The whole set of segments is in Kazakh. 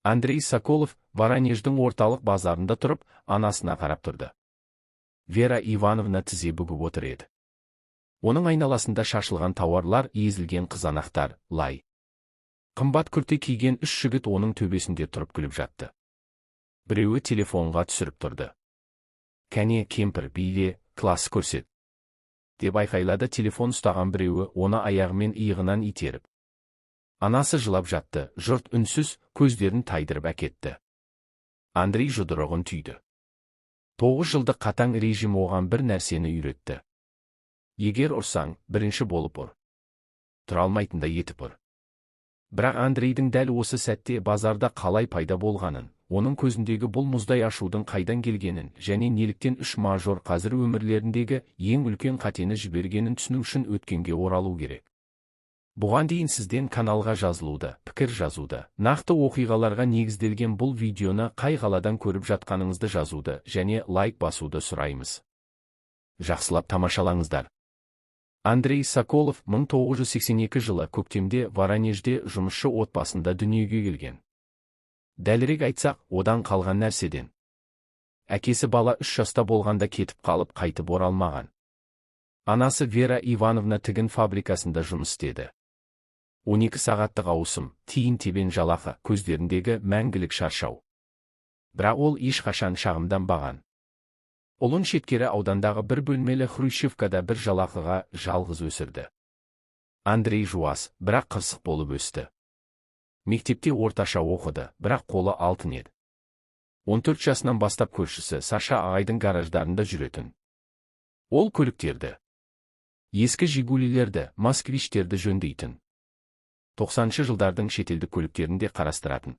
Андрей Соколов Воронеждің орталық базарында тұрып, анасына қарап тұрды. Вера Ивановна тізе бүгіп отыр еді. Оның айналасында шашылған тауарлар, езілген қызанақтар, лай. Қымбат күрте киген үш жігіт оның төбесінде тұрып күліп жатты. Біреуі телефонға түсіріп тұрды. «Кәне, кемпір, биле, класс көрсет», – деп айқайлады телефон ұстаған біреуі оны аяғымен иығынан итеріп. Анасы жылап жатты, жұрт үнсіз, көздерін тайдырып әкетті. Андрей жұдырығын түйді. 9 жылдық қатаң режим оған бір нәрсені үйретті. Егер ұрсаң, бірінші болып ұр. Тұра алмайтындай етіп ұр. Бірақ Андрейдің дәл осы сәтте базарда қалай пайда болғанын, оның көзіндегі бұл мұздай ашудың қайдан келгенін және неліктен үш мажор қазір өмірлеріндегі ең үлкен қатені жібергенін түсіну үшін өткенге оралу керек. Бұған дейін сізден каналға жазылуды, пікір жазуды, нақты оқиғаларға негізделген бұл видеоны қай қаладан көріп жатқаныңызды жазуды және лайк басуды сұраймыз. Жақсылап тамашалаңыздар. Андрей Соколов 1982 жылы көктемде Воронежде жұмысшы отбасында дүниеге келген. Дәлірек айтсақ, одан қалған нәрседен. Әкесі бала 3 жаста болғанда кетіп қалып, қайтып оралмаған. Анасы Вера Ивановна тігін фабрикасында жұмыс істеді. 12 сағаттық ауысым, тиын тебен жалақы, көздеріндегі мәңгілік шаршау. Бірақ ол ешқашан шағымданбаған. Ұлын шеткері аудандағы бір бөлмелі хрущевкада бір жалақыға жалғыз өсірді. Андрей жуас, бірақ қырсық болып өсті. Мектепте орташа оқыды, бірақ қолы алтын еді. 14 жасынан бастап көршісі Саша ағайдың гараждарында жүретін. Ол көліктерді, ескі «Жигулилерді», «Москвичтерді» жөндейтін. 90 жылдардың шетелдік көліктерін де қарастыратын.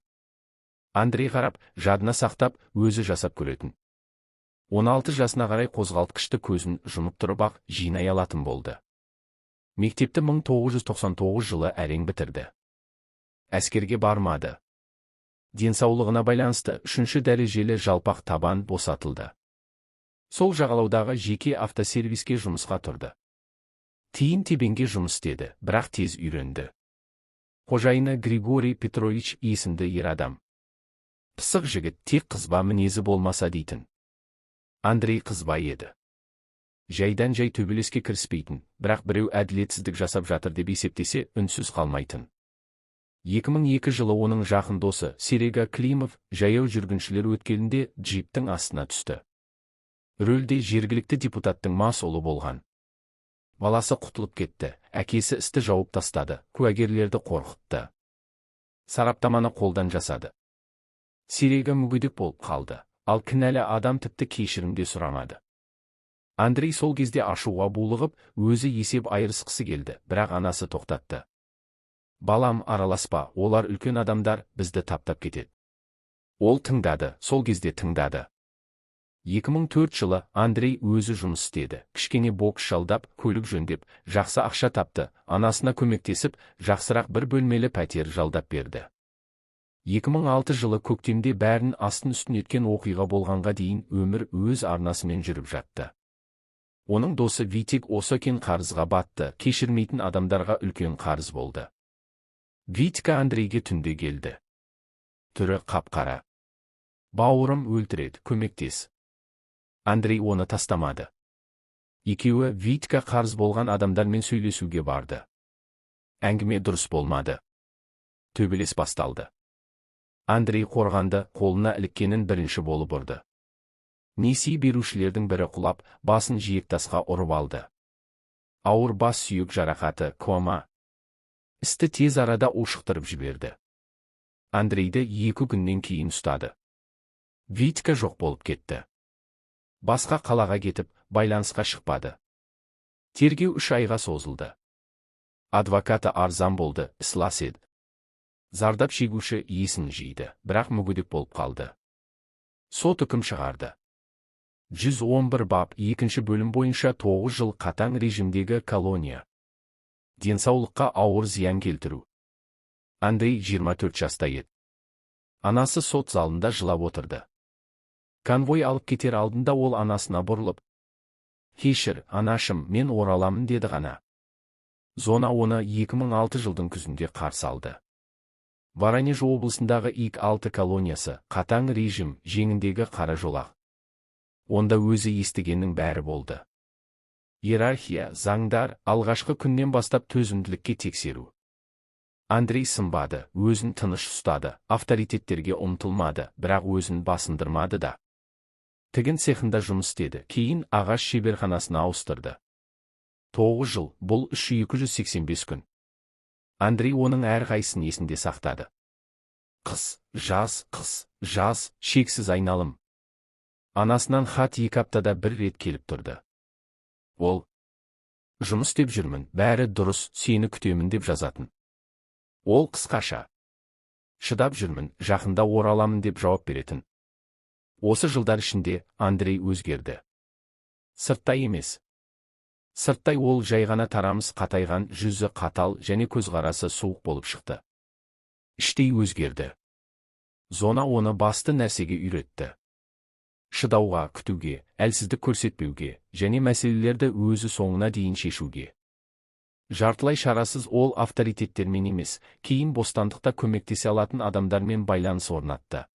Андрей қарап, жадына сақтап, өзі жасап көретін. 16 жасына қарай қозғалтқышты көзін жұмып тұрып-ақ жинай алатын болды. Мектепті 1999 жылы әрең бітірді. Әскерге бармады. Денсаулығына байланысты үшінші дәрежелі жалпақ табан босатылды. Сол жағалаудағы жеке автосервиске жұмысқа тұрды. Тиын тебенге жұмыс істеді, бірақ тез үйренді. Қожайыны Григорий Петрович есімді ер адам. Пысық жігіт, тек қызба мінезі болмаса дейтін. Андрей қызба еді. Жайдан жай төбелеске кіріспейтін, бірақ біреу әділетсіздік жасап жатыр деп есептесе, үнсіз қалмайтын. 2002 жылы оның жақын досы Серега Климов жаяу жүргіншілер өткелінде джиптің астына түсті. Рөлде жергілікті депутаттың мас ұлы болған. Баласы құтылып кетті, әкесі істі жауып тастады, куәгерлерді қорқытты. Сараптаманы қолдан жасады. Серега мүгедек болып қалды, ал кінәлі адам тіпті кешірім де сұрамады. Андрей сол кезде ашуға булығып, өзі есеп айырысқысы келді, бірақ анасы тоқтатты. «Балам, араласпа, олар үлкен адамдар, бізді таптап кетеді». Ол тыңдады, сол кезде тыңдады. 2004 жылы Андрей өзі жұмыс істеді, кішкене бокс жалдап, көлік жөндеп, жақсы ақша тапты, анасына көмектесіп, жақсырақ бір бөлмелі пәтер жалдап берді. 2006 жылы көктемде бәрін астын үстін еткен оқиға болғанға дейін өмір өз арнасымен жүріп жатты. Оның досы Витик Осокин қарызға батты, кешірмейтін адамдарға үлкен қарыз болды. Витька Андрейге түнде келді. Түрі қап-қара. «Бауырым, өлтіреді, көмектес». Андрей оны тастамады. Екеуі Витька қарыз болған адамдармен сөйлесуге барды. Әңгіме дұрыс болмады. Төбелес басталды. Андрей қорғанды, қолына іліккенін бірінші болып ұрды. Несие берушілердің бірі құлап, басын жиектасқа ұрып алды. Ауыр бас сүйек жарақаты, кома. Істі тез арада ушықтырып жіберді. Андрейді 2 күннен кейін ұстады. Витька жоқ болып кетті. Басқа қалаға кетіп, байланысқа шықпады. Тергеу 3 айға созылды. Адвокаты арзан болды, іс лас еді. Зардап шегуші есін жиды, бірақ мүгедек болып қалды. Сот үкім шығарды. 111 бап екінші бөлім бойынша 9 жыл қатаң режимдегі колония. Денсаулыққа ауыр зиян келтіру. Андрей 24 жаста еді. Анасы сот залында жылап отырды. Конвой алып кетер алдында ол анасына бұрылып, «Кешір, анашым, мен ораламын», – деді ғана. Зона оны 2006 жылдың күзінде қарсы алды. Воронеж облысындағы ИК-6 колониясы, қатаң режим, жеңіндегі қара жолақ. Онда өзі естігеннің бәрі болды. Иерархия, заңдар, алғашқы күннен бастап төзімділікке тексеру. Андрей сынбады, өзін тыныш ұстады, авторитеттерге ұмтылмады, бірақ өзін басындырмады да. Тігін цехында жұмыс істеді, кейін ағаш шеберханасына ауыстырды. 9 жыл, бұл 3285 күн. Андрей оның әрқайсысын есінде сақтады. Қыс, жаз, қыс, жаз, шексіз айналым. Анасынан хат 2 аптада бір рет келіп тұрды. Ол: «Жұмыс істеп жүрмін, бәрі дұрыс, сені күтемін», – деп жазатын. Ол қысқаша: «Шыдап жүрмін, жақында ораламын», – деп жауап беретін. Осы жылдар ішінде Андрей өзгерді. Сырттай емес. Сырттай ол жай ғана тарамыс, қатайған, жүзі қатал және көзқарасы суық болып шықты. Іштей өзгерді. Зона оны басты нәрсеге үйретті. Шыдауға, күтуге, әлсіздік көрсетпеуге және мәселелерді өзі соңына дейін шешуге. Жартылай шарасыз ол авторитеттермен емес, кейін бостандықта көмектесе алатын адамдармен байланыс орнатты.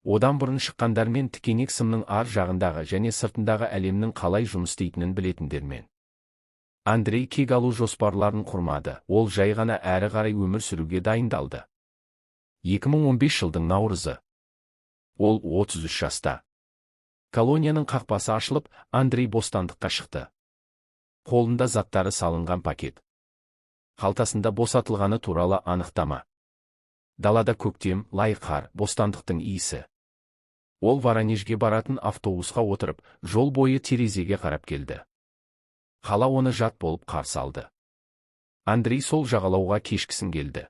Одан бұрын шыққандармен, тікенек сымның ар жағындағы және сыртындағы әлемнің қалай жұмыс істейтінін білетіндермен. Андрей кек алу жоспарларын құрмады, ол жай ғана әрі қарай өмір сүруге дайындалды. 2015 жылдың наурызы. Ол 33 жаста. Колонияның қақпасы ашылып, Андрей бостандыққа шықты. Қолында заттары салынған пакет. Қалтасында босатылғаны туралы анықтама. Далада көктем, лай қар, бостандықтың иісі. Ол Воронежге баратын автобусқа отырып, жол бойы терезеге қарап келді. Қала оны жат болып қарсы алды. Андрей сол жағалауға кешкісін келді.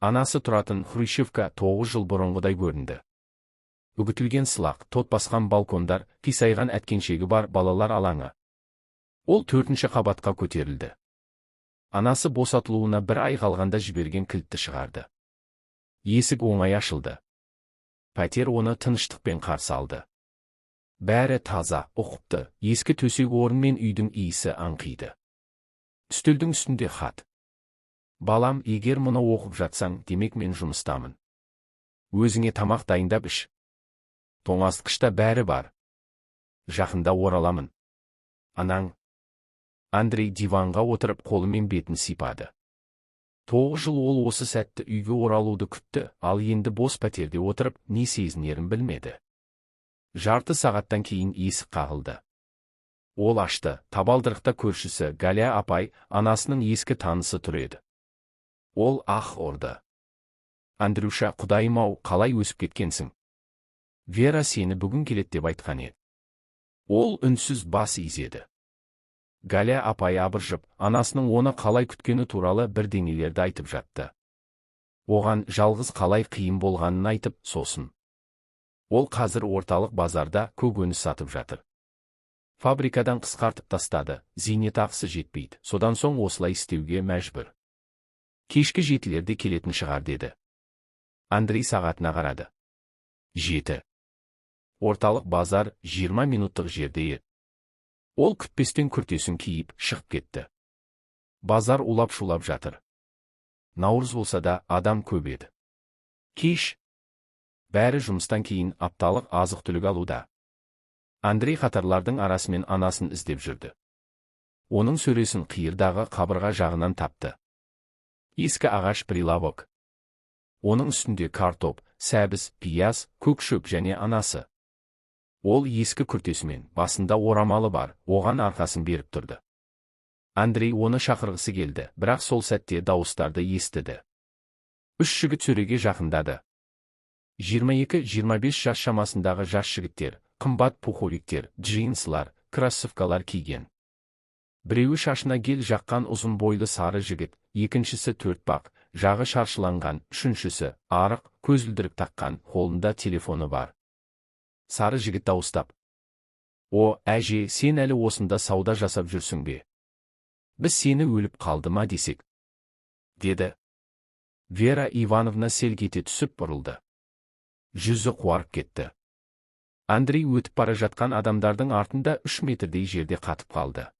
Анасы тұратын хрущевка 9 жыл бұрынғыдай көрінді. Үгітілген сылақ, тот басқан балкондар, қисайған әткеншегі бар балалар алаңы. Ол 4-ші қабатқа көтерілді. Анасы босатылуына бір ай қалғанда жіберген кілтті шығарды. Есік оңай ашылды. Пәтер оны тыныштықпен қарсы алды. Бәрі таза, ұқыпты, ескі төсек орын мен үйдің иісі аңқиды. Үстелдің үстінде хат. «Балам, егер мұны оқып жатсаң, демек мен жұмыстамын. Өзіңе тамақ дайындап іш. Тоңазытқышта бәрі бар. Жақында ораламын. Анаң». Андрей диванға отырып, қолымен бетін сипады. 9 жыл ол осы сәтті, үйге оралуды күтті, ал енді бос пәтерде отырып, не сезінерін білмеді. Жарты сағаттан кейін есік қағылды. Ол ашты, табалдырықта көршісі Галя апай, анасының ескі танысы тұр еді. Ол ах ұрды. «Андрюша, құдайым-ау, қалай өсіп кеткенсің? Вера сені бүгін келет деп айтқан еді». Ол үнсіз бас изеді. Галя апай абыржып, анасының оны қалай күткені туралы бірдеңелерді айтып жатты. Оған жалғыз қалай қиын болғанын айтып, сосын: «Ол қазір орталық базарда көкөніс сатып жатыр. Фабрикадан қысқартып тастады, зейнетақысы жетпейді, содан соң осылай істеуге мәжбүр. Кешкі 7-лерде келетін шығар», – деді. Андрей сағатына қарады. 7. Орталық базар 20 минуттық жерде еді. Ол күтпестен күртесін киіп, шығып кетті. Базар улап-шулап жатыр. Наурыз болса да, адам көп еді. Кеш. Бәрі жұмыстан кейін апталық азық-түлік алуда. Андрей қатарлардың арасымен анасын іздеп жүрді. Оның сөресін қиырдағы қабырға жағынан тапты. Ескі ағаш прилавок. Оның үстінде картоп, сәбіз, пияз, көк шөп және анасы. Ол ескі күртесімен, басында орамалы бар, оған арқасын беріп тұрды. Андрей оны шақырғысы келді, бірақ сол сәтте дауыстарды естіді. Үш жігіт сөреге жақындады. 22-25 жас шамасындағы жас жігіттер, қымбат пуховиктер, джинсылар, кроссовкалар киген. Біреуі шашына гель жаққан ұзын бойлы сары жігіт, екіншісі төртбақ, жағы шаршыланған, үшіншісі арық, көзілдірік таққан, қолында телефоны бар. Сары жігіт дауыстап: «О, әже, сен әлі осында сауда жасап жүрсің бе? Біз сені өліп қалды ма десек», – деді. Вера Ивановна селк ете түсіп бұрылды. Жүзі қуарып кетті. Андрей өтіп бара жатқан адамдардың артында 3 метрдей жерде қатып қалды.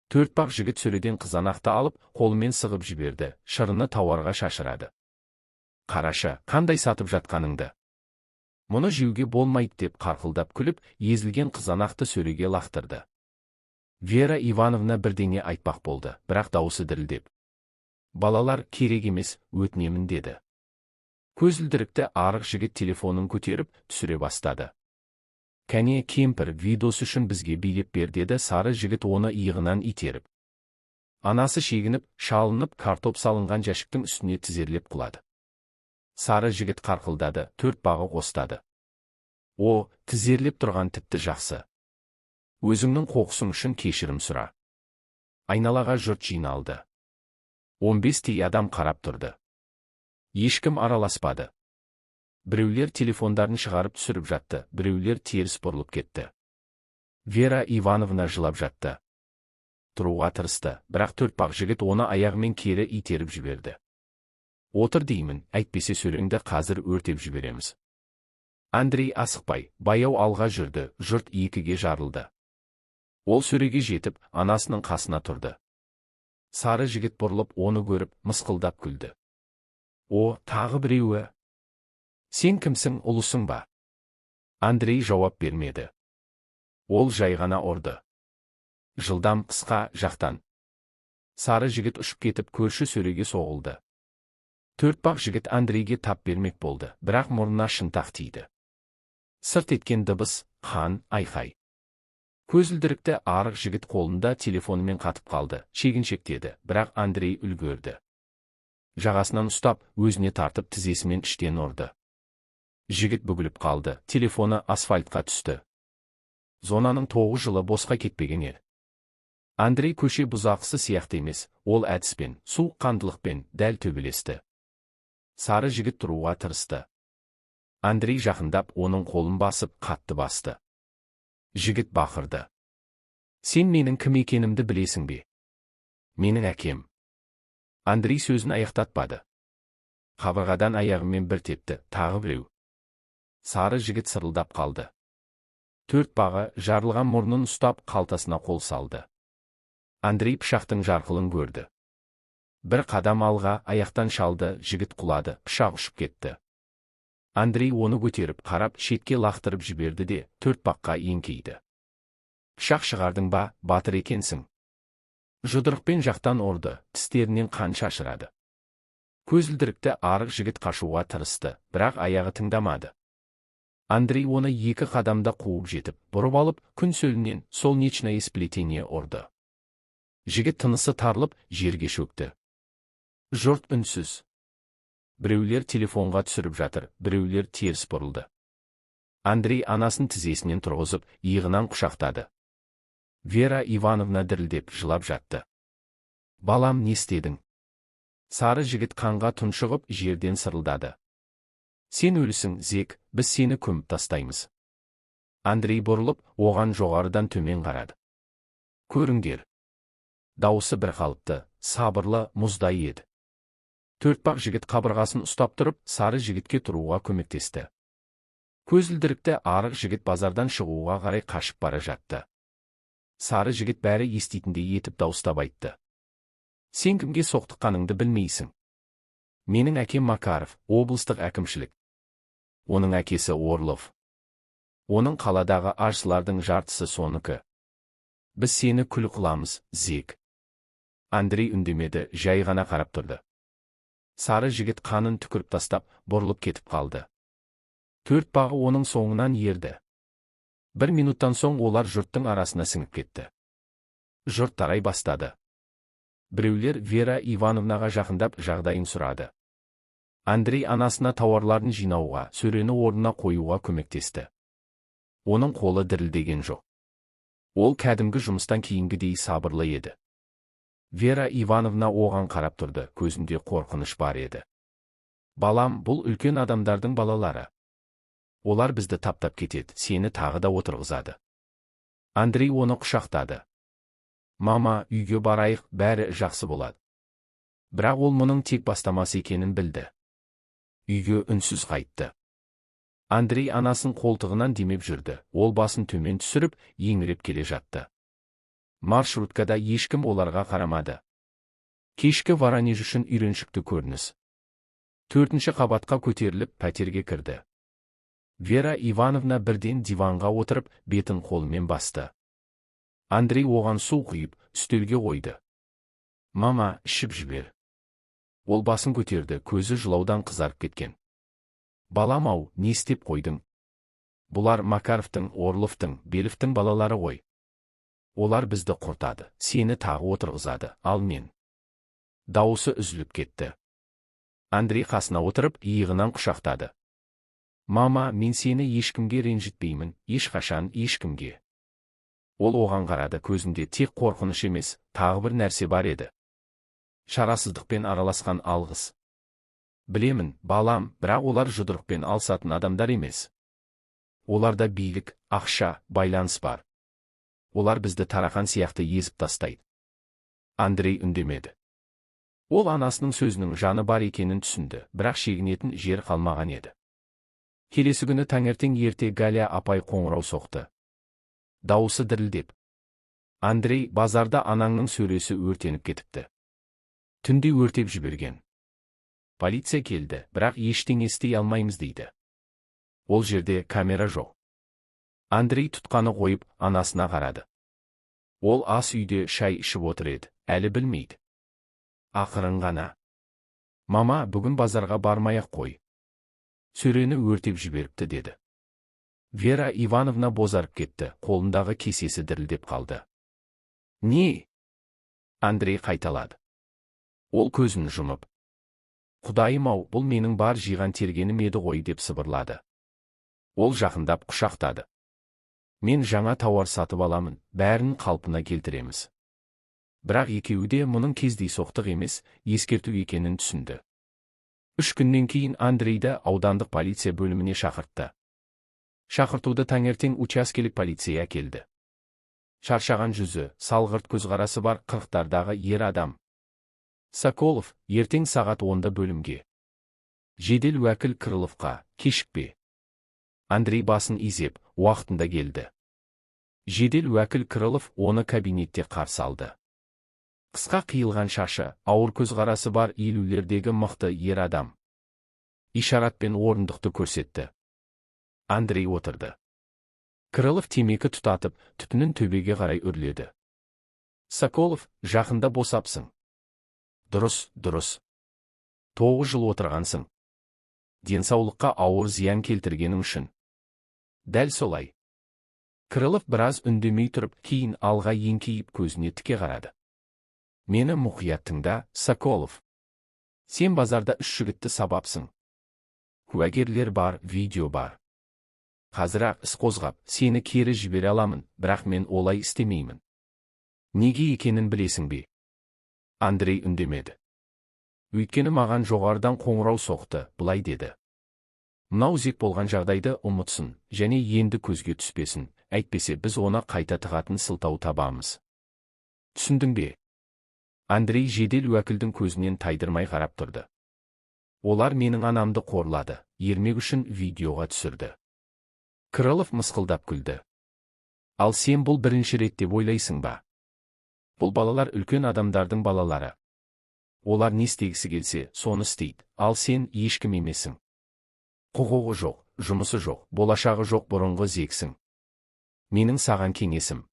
Төртбақ жігіт сөреден қызанақты алып, қолымен сығып жіберді, шырыны тауарға шашырады. Қарашы, қандай сатып жатқаныңды. Мұны жеуге болмайды, деп қарқылдап күліп, езілген қызанақты сөреге лақтырды. Вера Ивановна бірдеңе айтпақ болды, бірақ даусы дірілдеп. Балалар, керек емес, өтінемін, деді. Көзілдірікті арық жігіт телефонын көтеріп, түсіре бастады. Кәне, кемпір, видос үшін бізге билеп бер, деді сары жігіт оны иығынан итеріп. Анасы шегініп, шалынып, картоп салынған жәшіктің үстіне тізерлеп құлады. Сары жігіт қарқылдады, төртбағы қостады. О, тізерлеп тұрған тіпті жақсы. Өзіңнің қоқысың үшін кешірім сұра. Айналаға жұрт жиналды. 15-тей адам қарап тұрды. Ешкім араласпады. Біреулер телефондарын шығарып түсіріп жатты, біреулер теріс бұрылып кетті. Вера Ивановна жылап жатты. Тұруға тырысты, бірақ төртбақ жігіт оны аяғымен кері итеріп жіберді. Отыр деймін, әйтпесе сөреңді қазір өртеп жібереміз. Андрей асықпай, баяу алға жүрді, жұрт екіге жарылды. Ол сөреге жетіп, анасының қасына тұрды. Сары жігіт бұрылып, оны көріп, мысқылдап күлді. О, тағы біреуі. Сен кімсің, ұлысың ба? Андрей жауап бермеді. Ол жай ғана ұрды. Жылдам, қысқа, жақтан. Сары жігіт ұшып кетіп, көрші сөреге соғылды. Төртбақ жігіт Андрейге тап бермек болды, бірақ мұрнына шынтақ тиді. Сырт еткен дыбыс, қан, айқай. Көзілдірікті арық жігіт қолында телефонымен қатып қалды, шегіншектеді, бірақ Андрей үлгерді. Жағасынан ұстап, өзіне тартып, тізесімен іштен ұрды. Жігіт бүгіліп қалды, телефоны асфальтқа түсті. Зонаның 9 жылы босқа кетпеген еді. Андрей көше бұзақысы сияқты емес, ол әдіспен, суыққандылықпен дәл төбелесті. Сары жігіт тұруға тырысты. Андрей жақындап, оның қолын басып, қатты басты. Жігіт бақырды. Сен менің кім екенімді білесің бе? Менің әкем. Андрей сөзін аяқтатпады. Қабырғадан аяғымен бір тепті, тағы біреу. Сары жігіт сырылдап қалды. Төртбағы жарылған мұрнын ұстап, қалтасына қол салды. Андрей пышақтың жарқылын көрді. Бір қадам алға, аяқтан шалды, жігіт құлады, пышақ ұшып кетті. Андрей оны көтеріп, қарап, шетке лақтырып жіберді де, төртбаққа еңкейді. Пышақ шығардың ба, батыр екенсің. Жұдырықпен жақтан ұрды, тістерінен қан шашырады. Көзілдірікті арық жігіт қашуға тырысты, бірақ аяғы тыңдамады. Андрей оны 2 қадамда қуып жетіп, бұрып алып, күн сөлінен солнечное сплетение ұрды. Жігіт тынысы тарылып, жерге шөкті. Жұрт үнсіз. Біреулер телефонға түсіріп жатыр, біреулер теріс бұрылды. Андрей анасын тізесінен тұрғызып, иығынан құшақтады. Вера Ивановна дірілдеп жылап жатты. Балам, не істедің? Сары жігіт қанға тұншығып, жерден сырылдады. Сен өлісің, зек, біз сені көміп тастаймыз. Андрей бұрылып, оған жоғарыдан төмен қарады. Көріңдер. Дауысы бір қалыпты, сабырлы, мұздай еді. Төртбақ жігіт қабырғасын ұстап тұрып, сары жігітке тұруға көмектесті. Көзілдірікті арық жігіт базардан шығуға қарай қашып бара жатты. Сары жігіт бәрі еститіндей етіп дауыстап айтты. Сен кімге соқтыққаныңды білмейсің. Менің әкем Макаров, облыстық әкімшілік. Оның әкесі Орлов. Оның қаладағы аршылардың жартысы соныкі. Біз сені күл қыламыз, зек. Андрей үндемеді, жай ғана қарап тұрды. Сары жігіт қанын түкіріп тастап, бұрылып кетіп қалды. Төртбағы оның соңынан ерді. Бір минуттан соң олар жұрттың арасына сіңіп кетті. Жұрт тарай бастады. Біреулер Вера Ивановнаға жақындап жағдайын сұрады. Андрей анасына тауарларын жинауға, сөрені орнына қоюға көмектесті. Оның қолы дірілдеген жоқ. Ол кәдімгі жұмыстан кейінгідей сабырлы еді. Вера Ивановна оған қарап тұрды, көзінде қорқыныш бар еді. Балам, бұл үлкен адамдардың балалары. Олар бізді таптап кетеді, сені тағы да отырғызады. Андрей оны құшақтады. Мама, үйге барайық, бәрі жақсы болады. Бірақ ол мұның тек бастамасы екенін білді. Үйге үнсіз қайтты. Андрей анасын қолтығынан демеп жүрді, ол басын төмен түсіріп, еңіреп келе жатты. Маршруткада ешкім оларға қарамады. Кешкі Воронеж үшін үйреншікті көрініс. Төртінші қабатқа көтеріліп, пәтерге кірді. Вера Ивановна бірден диванға отырып, бетін қолымен басты. Андрей оған су құйып, үстелге қойды. «Мама, ішіп жібер». Ол басын көтерді, көзі жылаудан қызарып кеткен. «Балам-ау, не істеп қойдың? Бұлар Макаровтың, Орловтың, Беловтің балалары ғой. Олар бізді құртады, сені тағы отырғызады, ал мен...» Дауысы үзіліп кетті. Андрей қасына отырып, иығынан құшақтады. «Мама, мен сені ешкімге ренжітпеймін, ешқашан ешкімге». Ол оған қарады, көзінде тек қорқыныш емес, тағы бір нәрсе бар еді. Шарасыздықпен араласқан алғыс. «Білемін, балам, бірақ олар жұдырықпен алысатын адамдар емес. Оларда билік, ақша, байланыс бар. Олар бізді тарақан сияқты езіп тастайды». Андрей үндемеді. Ол анасының сөзінің жаны бар екенін түсінді, бірақ шегінетін жер қалмаған еді. Келесі күні таңертең ерте Галя апай қоңырау соқты. Дауысы дірілдеп. «Андрей, базарда анаңның сөресі өртеніп кетіпті. Түнде өртеп жіберген. Полиция келді, бірақ ештеңе істей алмаймыз дейді. Ол жерде камера жоқ». Андрей тұтқаны қойып, анасына қарады. Ол ас үйде шай ішіп отыр еді, әлі білмейді. Ақырын ғана. «Мама, бүгін базарға бармай-ақ қой. Сөрені өртеп жіберіпті», деді. Вера Ивановна бозарып кетті, қолындағы кесесі дірілдеп қалды. «Не?» Андрей қайталады. Ол көзін жұмып. «Құдайым-ау, бұл менің бар жиған тергенім еді ғой», деп сыбырлады. Ол жақындап құшақтады. «Мен жаңа тауар сатып аламын, бәрін қалпына келтіреміз». Бірақ екеуі де мұның кездейсоқтық емес, ескерту екенін түсінді. 3 күннен кейін Андрейді аудандық полиция бөліміне шақыртты. Шақыртуды таңертең учаскелік полиция әкелді. Шаршаған жүзі, салғырт көзқарасы бар 40-тардағы ер адам. «Соколов, ертең сағат 10-да бөлімге. Жедел уәкіл Крыловқа, кешікпе». Андрей басын изеп, уақытында келді. Жедел уәкіл Крылов оны кабинетте қарсы алды. Қысқа қиылған шашы, ауыр көзқарасы бар 50-лердегі мықты ер адам. Ишаратпен орындықты көрсетті. Андрей отырды. Крылов темекі тұтатып, түтінін төбеге қарай үрледі. «Соколов, жақында босапсың. Дұрыс, дұрыс. 9 жыл отырғансың. Денсаулыққа ауыр зиян келтіргенің үшін». «Дәл солай». Крылов біраз үндемей тұрып, кейін алға еңкейіп, көзіне тіке қарады. «Мені мұқият тыңда, Соколов. Сен базарда үш жігітті сабапсың. Куәгерлер бар, видео бар. Қазір-ақ іс қозғап, сені кері жібере аламын, бірақ мен олай істемеймін. Неге екенін білесің бе?» Андрей үндемеді. «Өйткені маған жоғарыдан қоңырау соқты, былай деді. Мынау зек болған жағдайды ұмытсын және енді көзге түспесін, әйтпесе біз оны қайта тығатын сылтау табамыз. Түсіндің бе?» Андрей жедел уәкілдің көзінен тайдырмай қарап тұрды. «Олар менің анамды қорлады, ермек үшін видеоға түсірді». Крылов мысқылдап күлді. «Ал сен бұл бірінші рет деп ойлайсың ба? Бұл балалар үлкен адамдардың балалары. Олар не істегісі келсе, соны істейді, ал сен ешкім емессің. Құқығы жоқ, жұмысы жоқ, болашағы жоқ бұрынғы зексің. Менің саған кеңесім.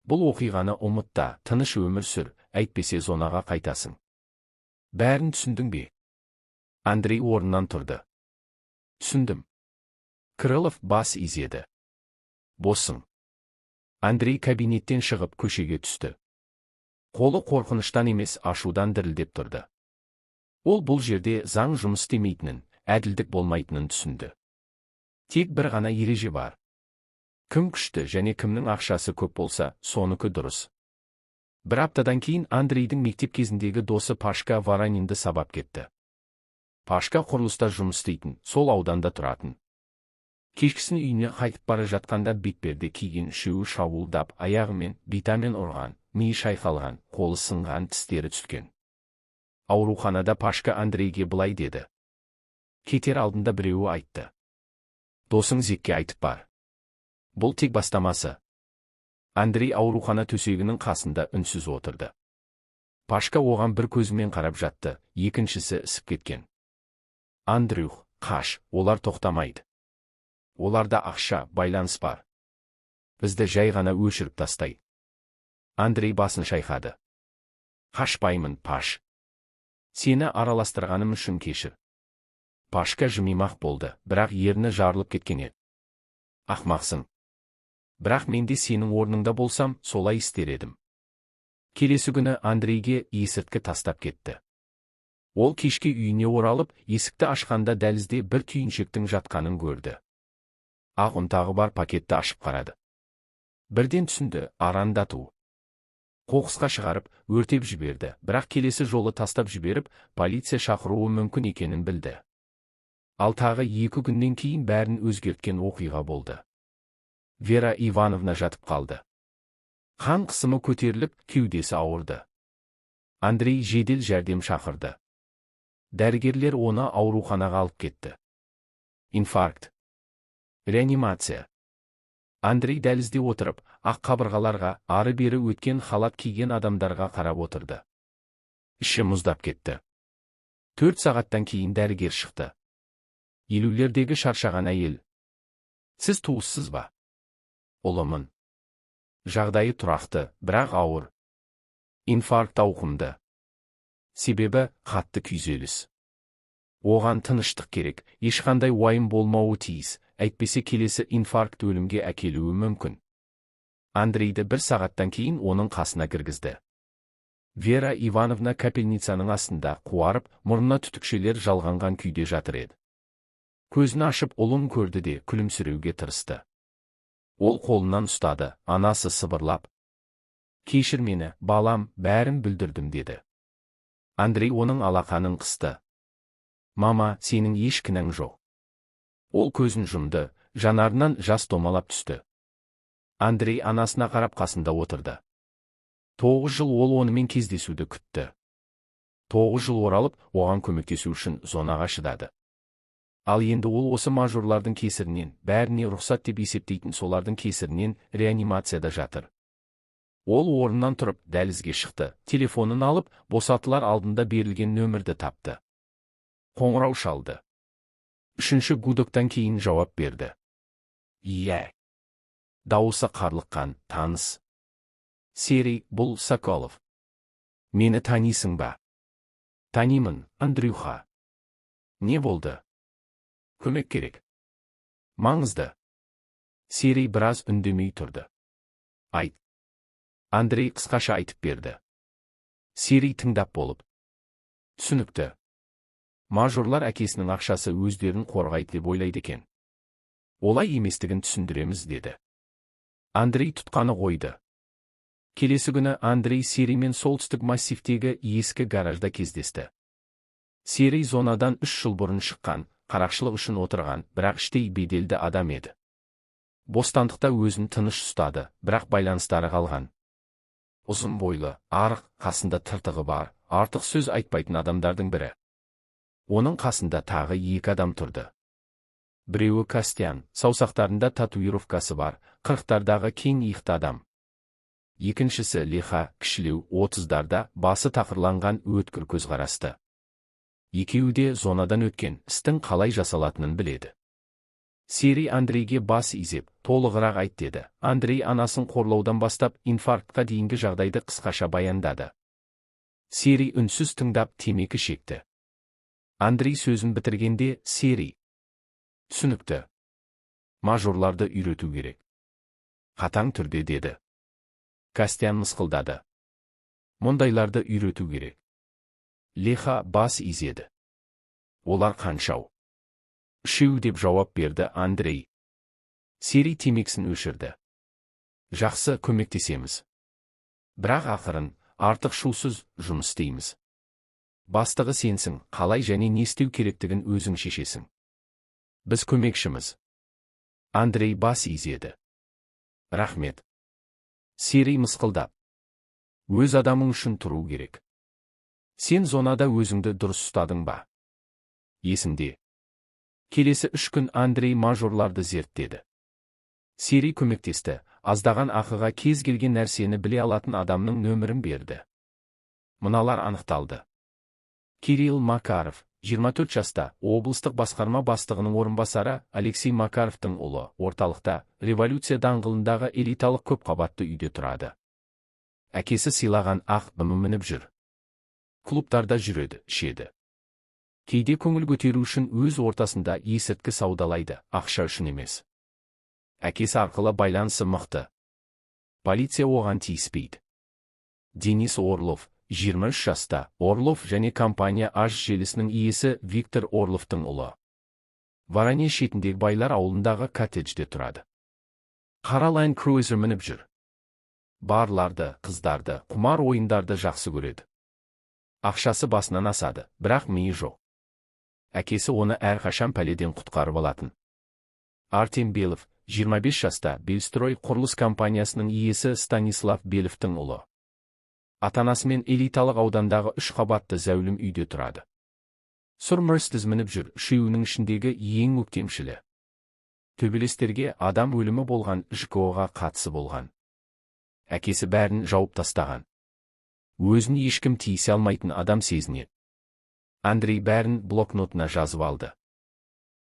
Бұл оқиғаны ұмыт та, тыныш өмір сүр, әйтпесе зонаға қайтасың. Бәрін түсіндің бе?» Андрей орнынан тұрды. «Түсіндім». Крылов бас изеді. «Боссың». Андрей кабинеттен шығып, көшеге түсті. Қолы қорқыныштан емес, ашудан дірілдеп тұрды. Ол бұл жерде заң жұмыс істемейтінін, әділдік болмайтынын түсінді. Тек бір ғана ереже бар. Кім күшті және кімнің ақшасы көп болса, соныкі дұрыс. Бір аптадан кейін Андрейдің мектеп кезіндегі досы Пашка Воронинді сабап кетті. Пашка құрылыста жұмыс істейтін, сол ауданда тұратын. Кешкісін үйіне қайтып бара жатқанда бетперде киген үшеуі шабуылдап, аяғымен, битамен ұрған, миы шайқалған, қолы сынған, тістері түскен. Ауруханада Пашка Андрейге былай деді. «Кетер алдында біреуі айтты. Досың зекке айтып бар. Бұл тек бастамасы». Андрей аурухана төсегінің қасында үнсіз отырды. Пашка оған бір көзімен қарап жатты, екіншісі ісіп кеткен. Андрюх, қаш, олар тоқтамайды. Оларда ақша, байланыс бар. Бізді жай ғана өшіріп тастай. Андрей басын шайқады. Қашпаймын, Паш. Сені араластырғаным үшін кешір. Пашка жымимақ болды, бірақ ерні жарылып кеткен еді. Ақмақсың. Бірақ мен де сенің орныңда болсам, солай істер едім. Келесі күні Андрейге есірткі тастап кетті. Ол кешке үйіне оралып, есікті ашқанда дәлізде бір түйіншектің жатқанын көрді. Ақ ұнтағы бар пакетті ашып қарады. Бірден түсінді, арандату. Қоқысқа шығарып, өртеп жіберді, бірақ келесі жолы тастап жіберіп, полиция шақыруы мүмкін екенін білді. Ал тағы 2 күннен кейін бәрін өзгерткен оқиға болды. Вера Ивановна жатып қалды. Қан қысымы көтеріліп, кеудесі ауырды. Андрей жедел жәрдем шақырды. Дәрігерлер оны ауруханаға алып кетті. Инфаркт. Реанимация. Андрей дәлізде отырып, ақ қабырғаларға, ары-бері өткен халат киген адамдарға қарап отырды. Іші мұздап кетті. 4 сағаттан кейін дәрігер шықты. 50-лердегі шаршаған әйел. Сіз туыссыз ба? Ұлымын. Жағдайы тұрақты, бірақ ауыр. Инфаркт ауқымды. Себебі қатты күйзеліс. Оған тыныштық керек, ешқандай уайым болмауы тиіс, әйтпесе келесі инфаркт өлімге әкелуі мүмкін. Андрейді бір сағаттан кейін оның қасына кіргізді. Вера Ивановна капельницаның астында қуарып, мұрнына түтікшелер жалғанған күйде жатыр еді. Көзін ашып, ұлын көрді де күлімсіреуге тырысты. Ол қолынан ұстады, анасы сыбырлап: «Кешір мені, балам, бәрін бүлдірдім», – деді. Андрей оның алақанын қысты. Мама, сенің еш кінәң жоқ. Ол көзін жұмды, жанарынан жас домалап түсті. Андрей анасына қарап қасында отырды. 9 жыл ол онымен кездесуді күтті. 9 жыл оралып, оған көмектесу үшін зонаға шыдады. Ал енді ол осы мажорлардың кесірінен, бәріне рұқсат деп есептейтін солардың кесірінен реанимацияда жатыр. Ол орнынан тұрып, дәлізге шықты, телефонын алып, босатылар алдында берілген нөмірді тапты. Қоңырау шалды. Үшінші гудоктан кейін жауап берді. Иә. Дауысы қарлыққан, таныс. Серый, бұл Соколов. Мені танисың ба? Танимын, Андрюха. Не болды? Көмек керек. Маңызды. Серый біраз үндемей тұрды. Айт. Андрей қысқаша айтып берді. Серый тыңдап болып: Түсінікті. Мажорлар әкесінің ақшасы өздерін қорғайды деп ойлайды екен. Олай еместігін түсіндіреміз, деді. Андрей тұтқаны қойды. Келесі күні Андрей Сериймен солтүстік массивтегі ескі гаражда кездесті. Серый зонадан 3 жыл бұрын шыққан, қарақшылық үшін отырған, бірақ іштей беделді адам еді. Бостандықта өзін тыныш ұстады, бірақ байланыстары қалған. Ұзын бойлы, арық, қасында тыртығы бар, артық сөз айтпайтын адамдардың бірі. Оның қасында тағы екі адам тұрды. Біреуі Костян, саусақтарында татуировкасы бар, 40-тардағы кең иықты адам. Екіншісі Леха, кішілеу, 30-дарда, басы тақырланған, өткір көзқарасты. Екеуі де зонадан өткен, істің қалай жасалатынын біледі. Серый Андрейге бас изеп, толығырақ айт деді. Андрей анасын қорлаудан бастап инфарктқа дейінгі жағдайды қысқаша баяндады. Серый үнсіз тыңдап, темекі шекті. Андрей сөзін бітіргенде Серый: Түсінікті. Мажорларды үйрету керек. Қатаң түрде, деді. Костян мысқылдады. Мұндайларды үйрету керек. Леха бас изеді. Олар қаншау? Үшеу, деп жауап берді Андрей. Серый темекісін өшірді. Жақсы, көмектесеміз. Бірақ ақырын, артық шусыз жұмыс істейміз. Бастығы сенсің, қалай және не істеу керектігін өзің шешесің. Біз көмекшіміз. Андрей бас изеді. Рахмет. Серый мысқылдап: Өз адамың үшін тұру керек. Сен зонада өзіңді дұрыс ұстадың ба? Есімде. Келесі 3 күн Андрей мажорларды зерттеді. Серый көмектесті, аздаған ақыға кез келген нәрсені біле алатын адамның нөмірін берді. Мыналар анықталды. Кирилл Макаров, 24 жаста, облыстық басқарма бастығының орынбасары Алексей Макаровтың ұлы, орталықта, Революция даңғылындағы элиталық көпқабатты үйде тұрады. Әкесі сыйлаған ақ БМВ мініп жүр. Клубтарда жүреді, ішеді. Кейде көңіл көтеру үшін өз ортасында есірткі саудалайды, ақша үшін емес. Әкесі арқылы байланысы мықты. Полиция оған тиіспейді. Денис Орлов, 23 жаста, Орлов және компания АЖ желісінің иесі Виктор Орловтың ұлы. Воронеж шетіндегі байлар ауылындағы коттеджде тұрады. Қара Land Cruiser мініп жүр. Барларды, қыздарды, құмар ойындарды жақсы көреді. Ақшасы басынан асады, бірақ миы жоқ. Әкесі оны әрқашан пәледен құтқарып алатын. Артем Белов, 25 жаста, Белстрой құрылыс компаниясының иесі Станислав Беловтың ұлы. Ата-анасымен элиталық аудандағы үш қабатты зәулім үйде тұрады. Сұр Мерседес мініп жүр, үшеуінің ішіндегі ең өктемшілі. Төбелестерге, адам өлімі болған ЖКО-ға қатысы болған. Әкесі бәрін жауып тастаған. Өзін ешкім тиісе алмайтын адам сезінеді. Андрей бәрін блокнотына жазып алды.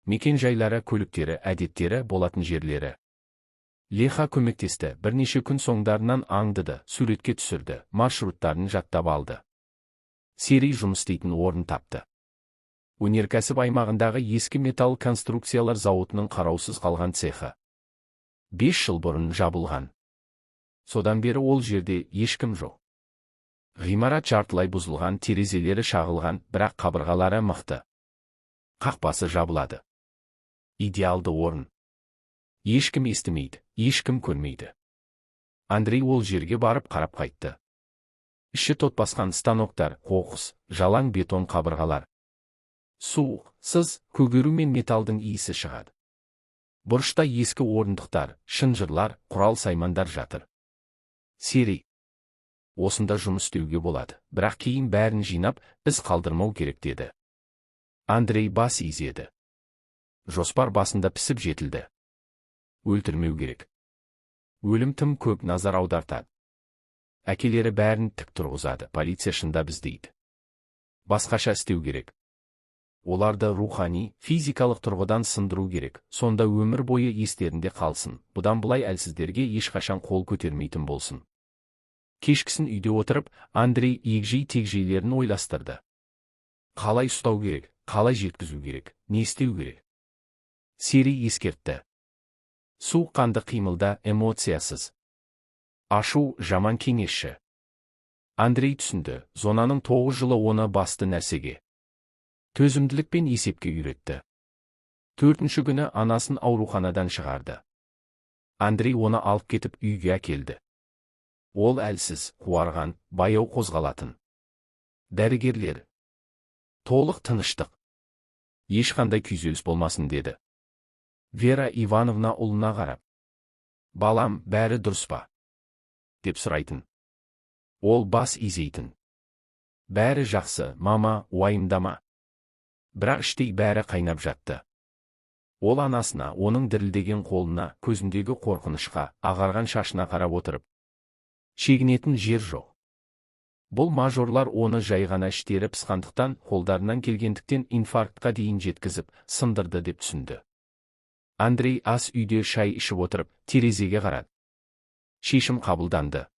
Мекен жайлары, көліктері, әдеттері, болатын жерлері. Леха көмектесті, бірнеше күн соңдарынан аңдыды, суретке түсірді, маршруттарын жаттап алды. Серый жұмыс істейтін орын тапты. Өнеркәсіп аймағындағы ескі металл конструкциялар зауытының қараусыз қалған цехы. 5 жыл бұрын жабылған. Содан бері ол жерде ешкім жоқ. Ғимарат жартылай бұзылған, терезелері шағылған, бірақ қабырғалары мықты. Қақпасы жабылады. Идеалды орын. Ешкім естімейді, ешкім көрмейді. Андрей ол жерге барып қарап қайтты. Іші тот басқан станоктар, қоқыс, жалаң бетон қабырғалар. Суық, сыз, көгеру мен металдың иісі шығады. Бұрышта ескі орындықтар, шынжырлар, құрал саймандар жатыр. Серый: «Осында жұмыс істеуге болады, бірақ кейін бәрін жинап, із қалдырмау керек», — деді. Андрей бас изеді. Жоспар басында пісіп жетілді. Өлтірмеу керек. Өлім тым көп назар аудартады. Әкелері бәрін тік тұрғызады, полиция шындап іздейді. Басқаша істеу керек. Оларды рухани, физикалық тұрғыдан сындыру керек, сонда өмір бойы естерінде қалсын, бұдан былай әлсіздерге ешқашан қол көтермейтін болсын. Кешкісін үйде отырып, Андрей егжей тегжейлерін ойластырды. Қалай ұстау керек, қалай жеткізу керек, не істеу керек? Серый ескертті: «Суыққанды қимылда, эмоциясыз. Ашу — жаман кеңесші». Андрей түсінді, зонаның 9 жылы оны басты нәрсеге, төзімділік пен есепке үйретті. Төртінші күні анасын ауруханадан шығарды. Андрей оны алып кетіп, үйге әкелді. Ол әлсіз, қуарған, баяу қозғалатын. Дәрігерлер: «Толық тыныштық. Ешқандай күйзеліс болмасын», — деді. Вера Ивановна ұлына қарап: «Балам, бәрі дұрыс па?» — деп сұрайтын. Ол бас изейтін. «Бәрі жақсы, мама, уайымдама». Бірақ іштей бәрі қайнап жатты. Ол анасына, оның дірілдеген қолына, көзіндегі қорқынышқа, ағарған шашына қарап отырып: «Шегінетін жер жоқ. Бұл мажорлар оны жай ғана іштері пысқандықтан, қолдарынан келгендіктен инфарктқа дейін жеткізіп, сындырды», — деп түсінді. Андрей ас үйде шай ішіп отырып, терезеге қарады. Шешім қабылданды.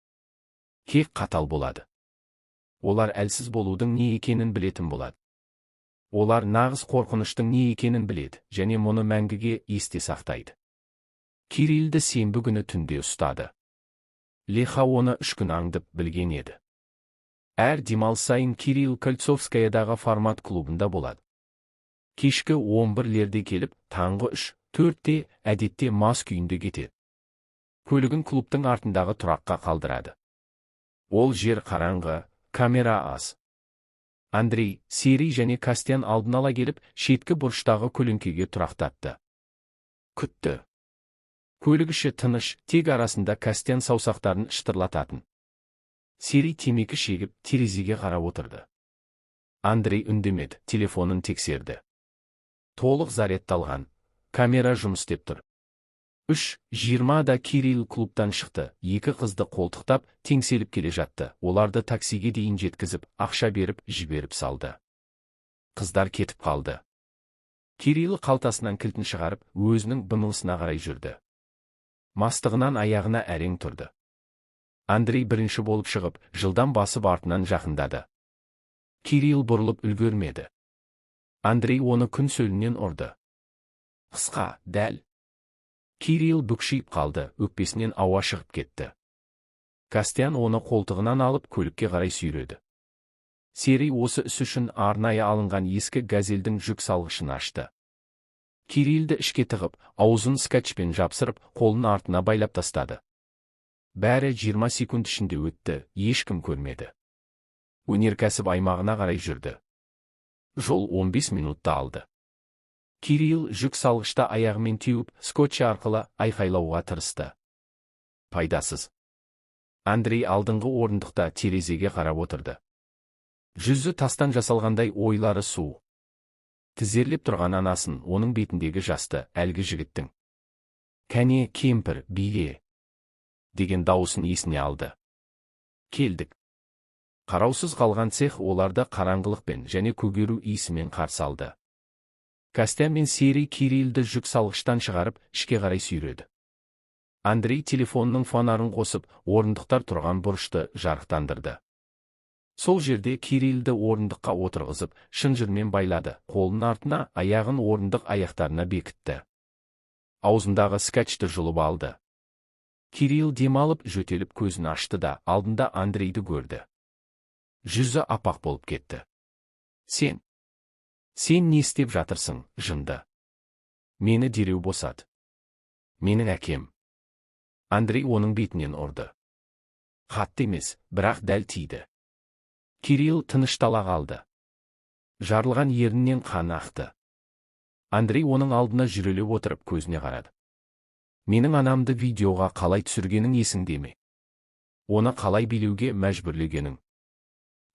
Кек қатал болады. Олар әлсіз болудың не екенін білетін болады. Олар нағыз қорқыныштың не екенін біледі және мұны мәңгіге есте сақтайды. Кириллді сенбі күні түнде ұстады. Леха оны 3 күн аңдып білген еді. Әр демалыс сайын Кирилл Кольцовскаядағы «Формат» клубында болады. Кешкі 11-лерде келіп, таңғы 3-4-те әдетте мас күйінде кетеді. Көлігін клубтың артындағы тұраққа қалдырады. Ол жер қараңғы, камера аз. Андрей, Серый және Костян алдын ала келіп, шеткі бұрыштағы көлеңкеге тұрақтатты. Күтті. Көлік іші тыныш, тек арасында Костян саусақтарын шытырлататын. Серый темекі шегіп, терезеге қарап отырды. Андрей үндемеді, телефонын тексерді. Толық зарядталған, камера жұмыс істеп тұр. 3:20-да Кирилл клубтан шықты, екі қызды қолтықтап, теңселіп келе жатты, оларды таксиге дейін жеткізіп, ақша беріп, жіберіп салды. Қыздар кетіп қалды. Кирилл қалтасынан кілтін шығарып, өзінің БМВ-сына қарай жүрді. Мастығынан аяғына әрең тұрды. Андрей бірінші болып шығып, жылдам басып артынан жақындады. Кирилл бұрылып үлгермеді. Андрей оны күн сөлінен ұрды. Қысқа, дәл. Кирилл бүкшиіп қалды, өкпесінен ауа шығып кетті. Костян оны қолтығынан алып, көлікке қарай сүйреді. Серый осы іс үшін арнайы алынған ескі газельдің жүк салғышын ашты. Кириллді ішке тығып, аузын скотчпен жапсырып, қолын артына байлап тастады. Бәрі 20 секунд ішінде өтті, ешкім көрмеді. Өнеркәсіп аймағына қарай жүрді. Жол 15 минутта алды. Кирилл жүк салғышта аяғымен теуіп, скотч арқылы айқайлауға тырысты. Пайдасыз. Андрей алдыңғы орындықта терезеге қарап отырды. Жүзі тастан жасалғандай, ойлары суық. Тізерлеп тұрған анасын, оның бетіндегі жасты, әлгі жігіттің «Кәне, кемпір, биле!» деген дауысын есіне алды. Келдік. Қараусыз қалған цех оларды қараңғылықпен және көгеру иісімен қарсы алды. Костя мен Серый Кириллді жүк салғыштан шығарып, ішке қарай сүйреді. Андрей телефонның фонарын қосып, орындықтар тұрған бұрышты жарықтандырды. Сол жерде Кириллді орындыққа отырғызып, шынжырмен байлады, қолын артына, аяғын орындық аяқтарына бекітті. Аузындағы скотчты жұлып алды. Кирилл демалып, жөтеліп көзін ашты да, алдында Андрейді көрді. Жүзі аппақ болып кетті. Сен. Сен не істеп жатырсың, жынды? Мені дереу босат. Менің әкем. Андрей оның бетінен ұрды. Қатты емес, бірақ дәл тиді. Кирилл тыныштала қалды. Жарылған еріннен қан ақты. Андрей оның алдына жүрелеп отырып, көзіне қарады. Менің анамды видеоға қалай түсіргенің есіңде ме? Оны қалай билеуге мәжбүрлегенің?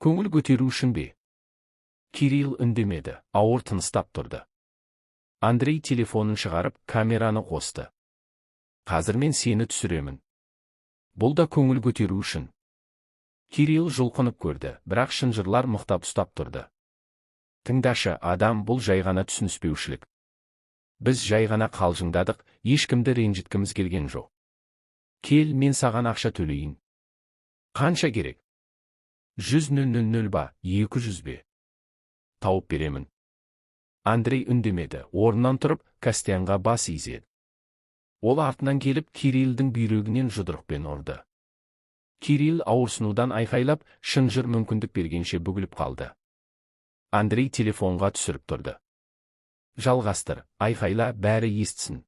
Көңіл көтеру үшін бе? Кирилл үндемеді, ауыр тыныстап тұрды. Андрей телефонын шығарып, камераны қосты. Қазір мен сені түсіремін. Бұл да көңіл көтеру үшін. Кирилл жұлқынып көрді, бірақ шынжырлар мықтап ұстап тұрды. Тыңдашы, адам, бұл жай ғана түсініспеушілік. Біз жай ғана қалжыңдадық, ешкімді ренжіткіміз келген жоқ. Кел, мен саған ақша төлейін. Қанша керек? 100 000 ба, 200 бе? Тауып беремін. Андрей үндемеді, орнынан тұрып, Костянға бас изеді. Ол артынан келіп, Кириллдің бүйрегінен жұдырықпен ұрды. Кирилл ауырсынудан айқайлап, шынжыр мүмкіндік бергенше бүгіліп қалды. Андрей телефонға түсіріп тұрды. Жалғастыр, айқайла, бәрі естісін.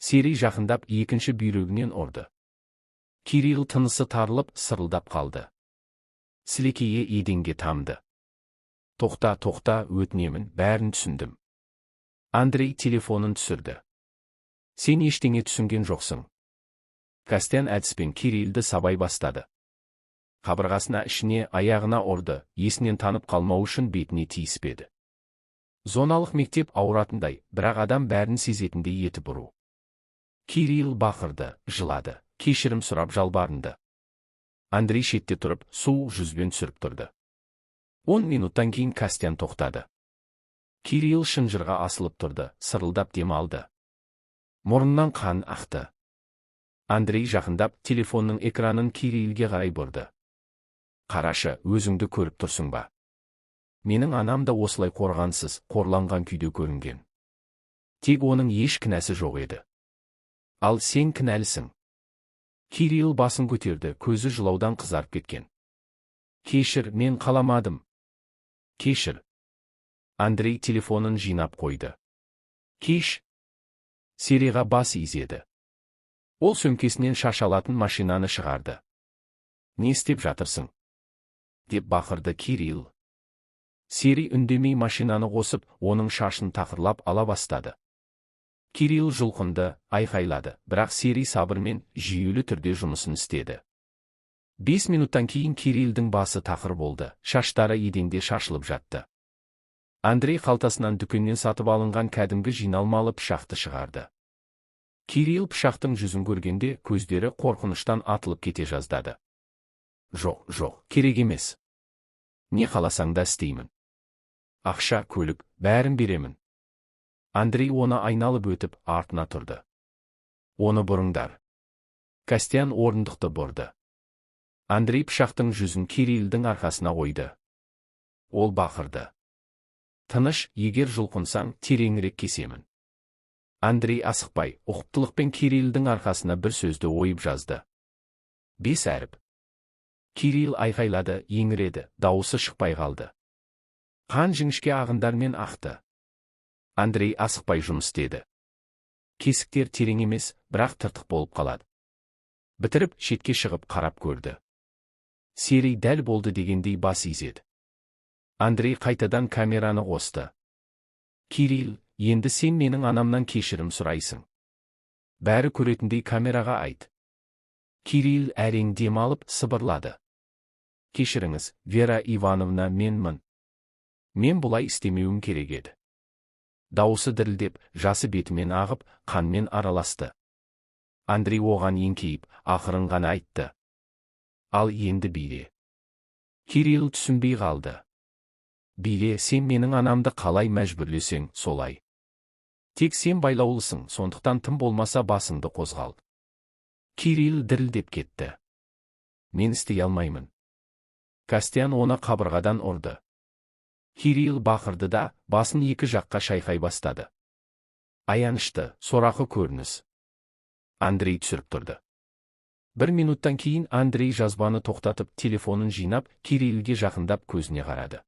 Серый жақындап, екінші бүйрегінен ұрды. Кирилл тынысы тарылып, сырылдап қалды. Сілекейі еденге тамды. Тоқта, тоқта, өтінемін, бәрін түсіндім. Андрей телефонын түсірді. Сен ештеңе түсінген жоқсың. Костян әдіспен Кириллді сабай бастады. Қабырғасына, ішіне, аяғына ұрды, есінен танып қалмау үшін бетіне тиіспеді. Зоналық мектеп ауыратындай, бірақ адам бәрін сезетіндей етіп ұру. Кирилл бақырды, жылады, кешірім сұрап жалбарынды. Андрей шетте тұрып, суық жүзбен түсіріп тұрды. 10 минуттан кейін Костян тоқтады. Кирилл шынжырға асылып тұрды, сырылдап дем алды. Мұрнынан қан ақты. Андрей жақындап, телефонның экранын Кириллге қарай бұрды. Қарашы, өзіңді көріп тұрсың ба? Менің анам да осылай қорғансыз, қорланған күйде көрінген. Тек оның еш кінәсі жоқ еді. Ал сен кінәлісің. Кирилл басын көтерді, көзі жылаудан қызарып кеткен. Кешір, мен қаламадым. Кешір. Андрей телефонын жинап қойды. Кеш. Серыйға бас изеді. Ол сөмкесінен шаш алатын машинаны шығарды. Не істеп жатырсың? Деп бақырды Кирилл. Серый үндемей машинаны қосып, оның шашын тақырлап ала бастады. Кирилл жұлқынды, айқайлады, бірақ Серый сабырмен, жүйелі түрде жұмысын істеді. 5 минуттан кейін Кириллдің басы тақыр болды, шаштары еденде шашылып жатты. Андрей қалтасынан дүкеннен сатып алынған кәдімгі жиналмалы пышақты шығарды. Кирилл пышақтың жүзін көргенде, көздері қорқыныштан атылып кете жаздады. Жоқ, жоқ, керек емес. Не қаласаң да істеймін. Ақша, көлік, бәрін беремін. Андрей оны айналып өтіп, артына тұрды. Оны бұрыңдар. Костян орындықты бұрды. Андрей пышақтың жүзін Кириллдің арқасына қойды. Ол бақырды. Тыныш, егер жұлқынсаң, тереңірек кесемін. Андрей асықпай, ұқыптылықпен Кириллдің арқасына бір сөзді ойып жазды. Бес әріп. Кирилл айқайлады, еңіреді, дауысы шықпай қалды. Қан жіңішке ағындармен ақты. Андрей асықпай жұмыс істеді. Кесіктер терең емес, бірақ тыртық болып қалады. Бітіріп, шетке шығып қарап көрді. Серый дәл болды дегендей бас изеді. Андрей қайтадан камераны қосты. Кирилл, енді сен менің анамнан кешірім сұрайсың. Бәрі көретіндей камераға айт. Кирилл әрең дем алып, сыбырлады. Кешіріңіз, Вера Ивановна, менмін. Мен бұлай істемеуім керек еді. Дауысы дірілдеп, жасы бетімен ағып, қанмен араласты. Андрей оған еңкейіп, ақырын ғана айтты. Ал енді биле. Кирилл түсінбей қалды. Биле, сен менің анамды қалай мәжбүрлесең, солай. Тек сен байлаулысың, сондықтан тым болмаса басыңды қозғал. Кирилл дірілдеп кетті. Мен істей алмаймын. Костян оны қабырғадан ұрды. Кирилл бақырды да, басын екі жаққа шайқай бастады. Аянышты, сорақы көрініс. Андрей түсіріп тұрды. Бір минуттан кейін Андрей жазбаны тоқтатып, телефонын жинап, Кириллге жақындап көзіне қарады.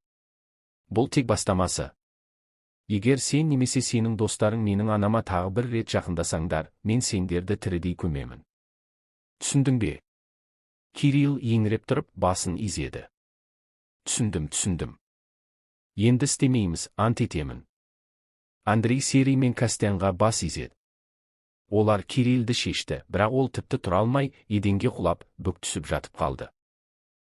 Бұл тек бастамасы. Егер сен немесе сенің достарың менің анама тағы бір рет жақындасаңдар, мен сендерді тірідей көмемін. Түсіндің бе? Кирилл еңіреп тұрып, басын изеді. Түсіндім, түсіндім. Енді істемейміз, ант етемін. Андрей Серый мен Костянға бас изеді. Олар Кириллді шешті, бірақ ол тіпті тұра алмай, еденге құлап, бүк түсіп жатып қалды.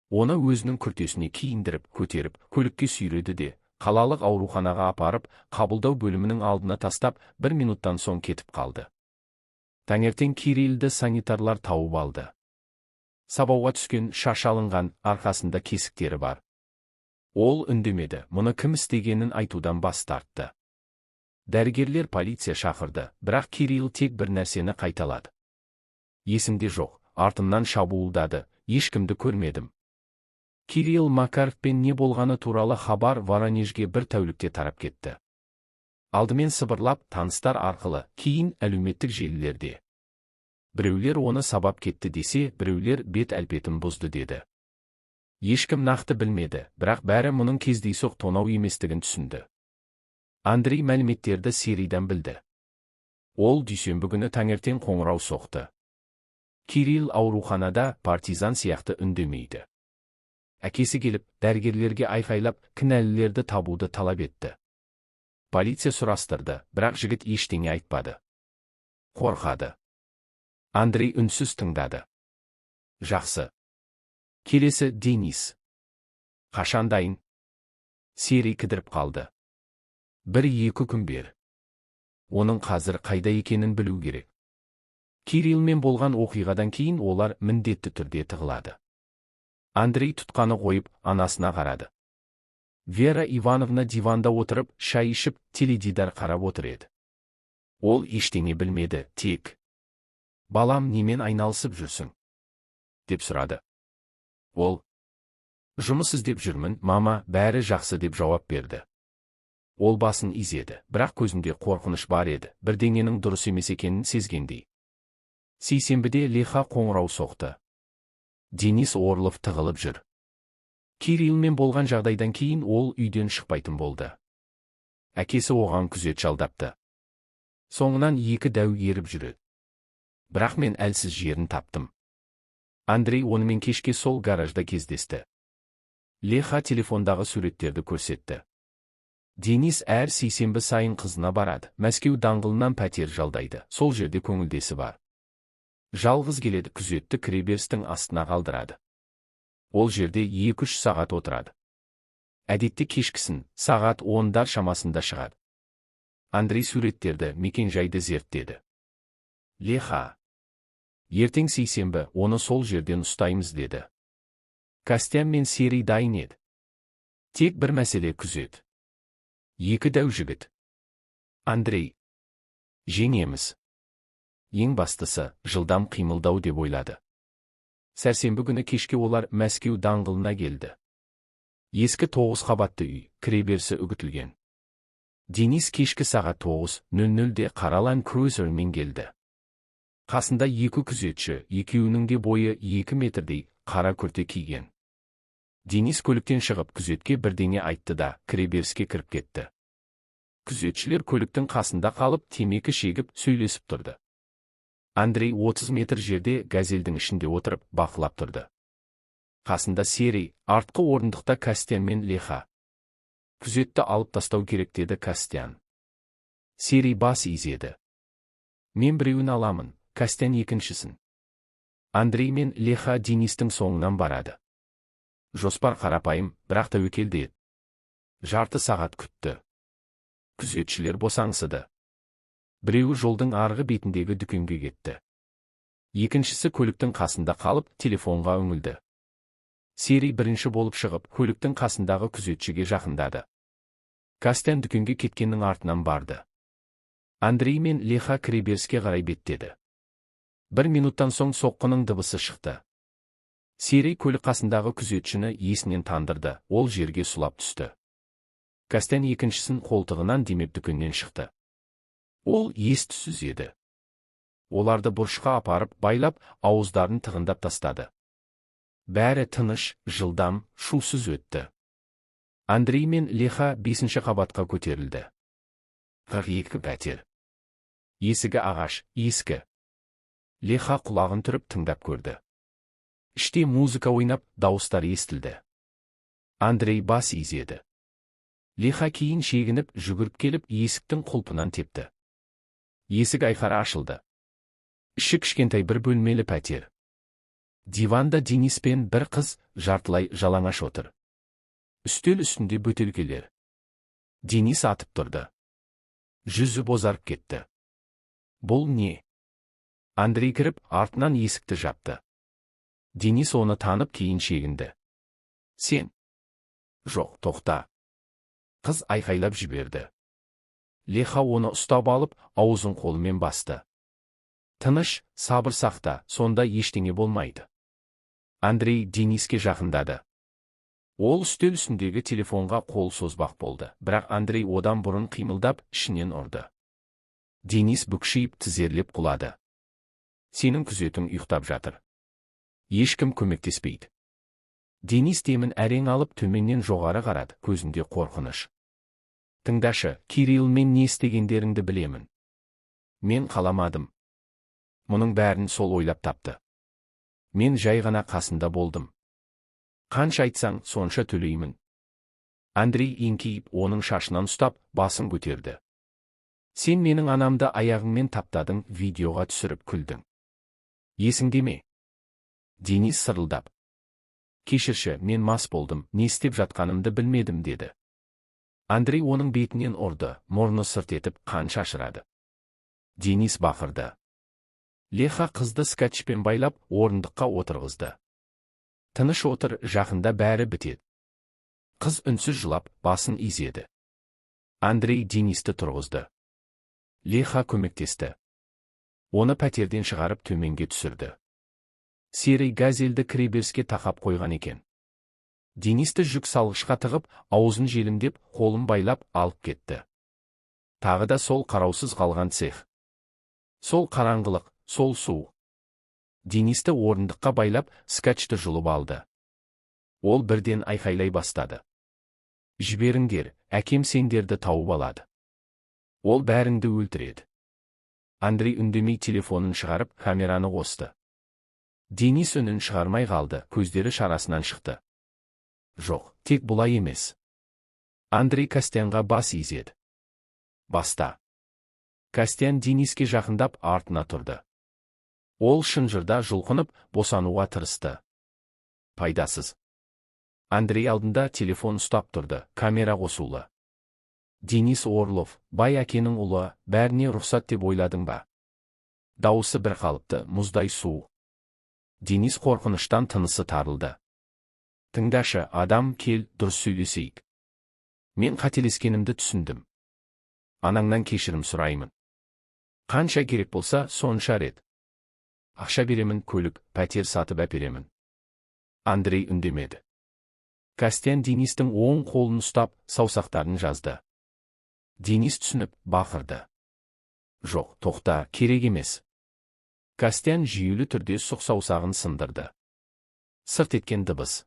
Оны өзінің күртесіне киіндіріп, көтеріп, көлікке сүйреді де, қалалық ауруханаға апарып, қабылдау бөлімінің алдына тастап, бір минуттан соң кетіп қалды. Таңертең Кириллді санитарлар тауып алды. Сабауға түскен, шаш алынған, арқасында кесіктері бар. Ол үндемеді, мұны кім істегенін айтудан бас тартты. Дәрігерлер полиция шақырды, бірақ Кирилл тек бір нәрсені қайталады. Есімде жоқ, артымнан шабуылдады, ешкімді көрмедім. Кирилл Макаровпен не болғаны туралы хабар Воронежге бір тәулікте тарап кетті. Алдымен сыбырлап, таныстар арқылы, кейін әлеуметтік желілерде. Біреулер оны сабап кетті десе, біреулер бет әлпетін бұзды деді. Ешкім нақты білмеді, бірақ бәрі мұның кездейсоқ тонау еместігін түсінді. Андрей мәліметтерді Серийдан білді. Ол дүйсенбі күні таңертең қоңырау соқты. Кирилл ауруханада партизан сияқты үндемейді. Әкесі келіп, дәрігерлерге айқайлап, кінәлілерді табуды талап етті. Полиция сұрастырды, бірақ жігіт ештеңе айтпады. Қорқады. Андрей үнсіз тыңдады. Жақсы. Келесі Денис. Қашан дайын? Серый кідіріп қалды. Бір-екі күн бер. Оның қазір қайда екенін білу керек. Кириллмен болған оқиғадан кейін олар міндетті түрде тығылады. Андрей тұтқаны қойып, анасына қарады. Вера Ивановна диванда отырып, шай ішіп, теледидар қарап отыр еді. Ол ештеңе білмеді, тек: «Балам, немен айналысып жүрсің?» деп сұрады. Ол: «Жұмыс іздеп жүрмін, мама, бәрі жақсы», деп жауап берді. Ол басын изеді, бірақ көзінде қорқыныш бар еді, бірдеңенің дұрыс емес екенін сезгендей. Сейсенбіде Леха қоңырау соқты. Денис Орлов тығылып жүр. Кириллмен болған жағдайдан кейін ол үйден шықпайтын болды. Әкесі оған күзет жалдапты. Соңынан екі дәу еріп жүреді. Бірақ мен әлсіз жерін таптым. Андрей онымен кешке сол гаражда кездесті. Леха телефондағы суреттерді көрсетті. Денис әр сейсенбі сайын қызына барады, Мәскеу даңғылынан пәтер жалдайды, сол жерде көңілдесі бар. Жалғыз келеді, күзетті кіреберістің астына қалдырады. Ол жерде 2-3 сағат отырады. Әдетте кешкісін, сағат 10-дар шамасында шығады. Андрей суреттерді, мекен-жайды зерттеді. Леха: «Ертең сейсенбі, оны сол жерден ұстаймыз», деді. Костян мен Серый дайын еді. Тек бір мәселе: күзет. Екі дәу жігіт. Андрей. Жеңеміз. Ең бастысы, жылдам қимылдау деп ойлады. Сәрсенбі күні кешке олар Мәскеу даңғылына келді. Ескі 9 қабатты үй, кіреберісі үгітілген. Денис кешкі сағат 9:00-де қара Ланд Крузермен келді. Қасында екі күзетші, екеуінің де бойы 2 метрдей, қара күрте киген. Денис көліктен шығып күзетке бірдеңе айтты да, кіреберіске кіріп кетті. Күзетшілер көліктің қасында қалып, темекі шегіп, сөйлесіп тұрды. Андрей 30 метр жерде газельдің ішінде отырып, бақылап тұрды. Қасында Серый, артқы орындықта Костян мен Леха. Күзетті алып тастау керек, деді Костян. Серый бас изеді. Мен біреуін аламын, Костян екіншісін. Андрей мен Леха Денистің соңынан барады. Жоспар қарапайым, бірақ тәуекелді еді. Жарты сағат күтті. Күзетшілер босаңсыды. Біреуі жолдың арғы бетіндегі дүкенге кетті. Екіншісі көліктің қасында қалып, телефонға үңілді. Серый бірінші болып шығып, көліктің қасындағы күзетшіге жақындады. Костян дүкенге кеткеннің артынан барды. Андрей мен Леха кіреберіске қарай беттеді. Бір минуттан соң соққының дыбысы шықты. Серый көлік қасындағы күзетшіні есінен тандырды, ол жерге сұлап түсті. Костян екіншісін қолтығынан демеп дүкеннен шықты. Ол ес-түссіз еді. Оларды бұрышқа апарып, байлап, ауыздарын тығындап тастады. Бәрі тыныш, жылдам, шусыз өтті. Андрей мен Леха 5-ші қабатқа көтерілді. 42 пәтер. Есігі ағаш, ескі. Леха құлағын түріп тыңдап көрді. Іште музыка ойнап, дауыстар естілді. Андрей бас изеді. Леха кейін шегініп, жүгіріп келіп, есіктің құлпынан тепті. Есік айқара ашылды. Іші кішкентай бір бөлмелі пәтер. Диванда Денис пен бір қыз жартылай жалаңаш отыр. Үстел үстінде бөтелкелер. Денис атып тұрды. Жүзі бозарып кетті. Бұл не? Андрей кіріп, артынан есікті жапты. Денис оны танып кейін шегінді. Сен? Жоқ, тоқта. Қыз айқайлап жіберді. Леха оны ұстап алып, аузын қолымен басты. Тыныш, сабыр сақта, сонда ештеңе болмайды. Андрей Дениске жақындады. Ол үстел үстіндегі телефонға қол созбақ болды, бірақ Андрей одан бұрын қимылдап, ішінен ұрды. Денис бүкшиіп тізерлеп құлады. Сенің күзетің ұйықтап жатыр. Ешкім көмектеспейді. Денис демін әрең алып төменнен жоғары қарады, көзінде қорқыныш. Тыңдашы, Кириллмен не істегендеріңді білемін. Мен қаламадым. Мұның бәрін сол ойлап тапты. Мен жай ғана қасында болдым. Қанша айтсаң, сонша төлеймін. Андрей еңкейіп, оның шашынан ұстап, басын көтерді. Сен менің анамды аяғыңмен таптадың, видеоға түсіріп күлдің. Есіңде ме? Денис сырылдап. Кешірші, мен мас болдым, не істеп жатқанымды білмедім, деді. Андрей оның бетінен ұрды, мұрны сырт етіп, қан шашырады. Денис бақырды. Леха қызды скотчпен байлап, орындыққа отырғызды. Тыныш отыр, жақында бәрі бітеді. Қыз үнсіз жылап, басын изеді. Андрей Денисті тұрғызды. Леха көмектесті. Оны пәтерден шығарып төменге түсірді. Серый газельді кіреберіске тақап қойған екен. Денисті жүк салғышқа тығып, аузын желімдеп, қолын байлап, алып кетті. Тағы да сол қараусыз қалған цех. Сол қараңғылық, сол су. Денисті орындыққа байлап, скотчты жұлып алды. Ол бірден айқайлай бастады. Жіберіңдер, әкем сендерді тауып алады. Ол бәріңді өлтіреді. Андрей үндемей телефонын шығарып, камераны қосты. Денис үнін шығармай қалды, көздері шарасынан шықты. Жоқ, тек бұлай емес. Андрей Костянға бас изеді. Баста. Костян Дениске жақындап артына тұрды. Ол шынжырда жұлқынып, босануға тырысты. Пайдасыз. Андрей алдында телефон ұстап тұрды, камера қосулы. Денис Орлов, бай әкенің ұлы, бәріне рұқсат деп ойладың ба? Дауысы бір қалыпты, мұздай суық. Денис қорқыныштан тынысы тарылды. Тыңдашы, адам, кел, дұрыс сөйлесейік. Мен қателескенімді түсіндім. Анаңнан кешірім сұраймын. Қанша керек болса, сонша рет. Ақша беремін, көлік, пәтер сатып әперемін. Андрей үндемеді. Костян Денистің оң қолын ұстап, саусақтарын жазды. Денис түсініп, бақырды. Жоқ, тоқта, керек емес. Костян жүйелі түрде сұқ саусағын сындырды. Сырт еткен дыбыс.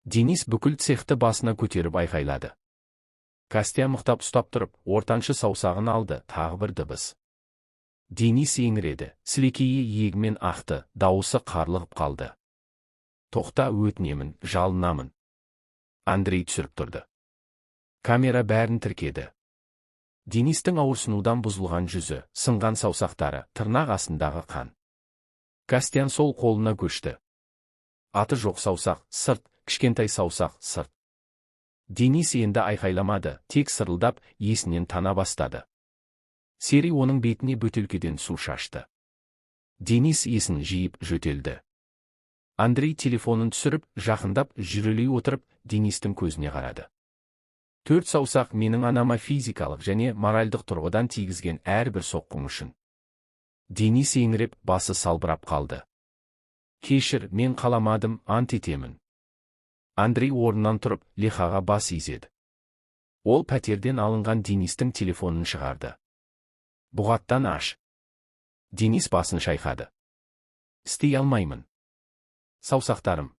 Денис бүкіл цехті басына көтеріп айқайлады. Костян мықтап ұстап тұрып, ортаншы саусағын алды, тағы бір дыбыс. Денис еңіреді, сілекейі иегімен ақты, дауысы қарлығып қалды. Тоқта, өтінемін, жалынамын. Андрей түсіріп тұрды. Камера бәрін тіркеді. Денистің ауырсынудан бұзылған жүзі, сынған саусақтары, тырнақ астындағы қан. Костян сол қолына көшті. Аты жоқ саусақ, сырт, кішкентай саусақ, сырт. Денис енді айқайламады, тек сырылдап, есінен тана бастады. Сери оның бетіне бөтелкеден су шашты. Денис есін жиып, жөтелді. Андрей телефонын түсіріп, жақындап, жүрелей отырып, Денистің көзіне қарады. Төрт саусақ менің анама физикалық және моральдық тұрғыдан тигізген әрбір соққың үшін. Денис еңіреп, басы салбырап қалды. Кешір, мен қаламадым, ант етемін. Андрей орнынан тұрып, Лехаға бас изеді. Ол пәтерден алынған Денистің телефонын шығарды. Бұғаттан аш. Денис басын шайқады. Істей алмаймын. Саусақтарым.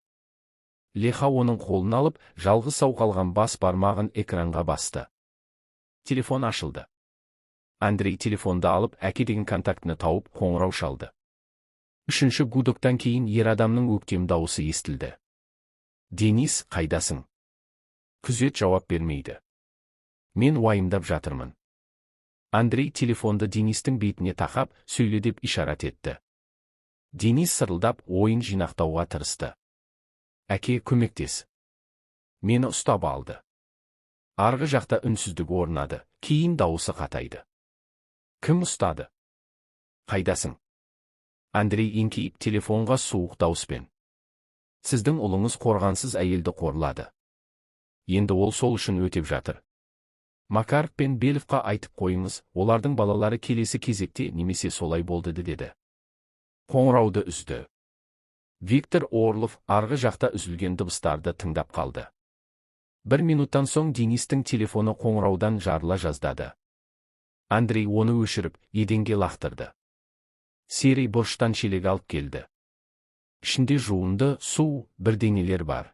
Леха оның қолын алып, жалғыз сау қалған бас бармағын экранға басты. Телефон ашылды. Андрей телефонды алып, әке деген контактіні тауып, қоңырау шалды. Үшінші гудоктан кейін ер адамның өктем дауысы естілді. Денис, қайдасың? Күзет жауап бермейді. Мен уайымдап жатырмын. Андрей телефонды Денистің бетіне тақап, сөйле деп ишарат етті. Денис сырылдап, ойын жинақтауға тырысты. Әке, көмектес. Мені ұстап алды. Арғы жақта үнсіздік орнады, кейін дауысы қатайды. Кім ұстады? Қайдасың? Андрей еңкейіп, телефонға суық дауыспен. Сіздің ұлыңыз қорғансыз әйелді қорлады. Енді ол сол үшін өтеп жатыр. Макаров пен Беловқа айтып қойыңыз, олардың балалары келесі кезекте немесе солай болды деді. Қоңырауды үзді. Виктор Орлов арғы жақта үзілген дыбыстарды тыңдап қалды. Бір минуттан соң Денистің телефоны қоңыраудан жарыла жаздады. Андрей оны өшіріп, еденге лақтырды. Серый бұрыштан шелек алып келді. Ішінде жуынды, су, бірдеңелер бар.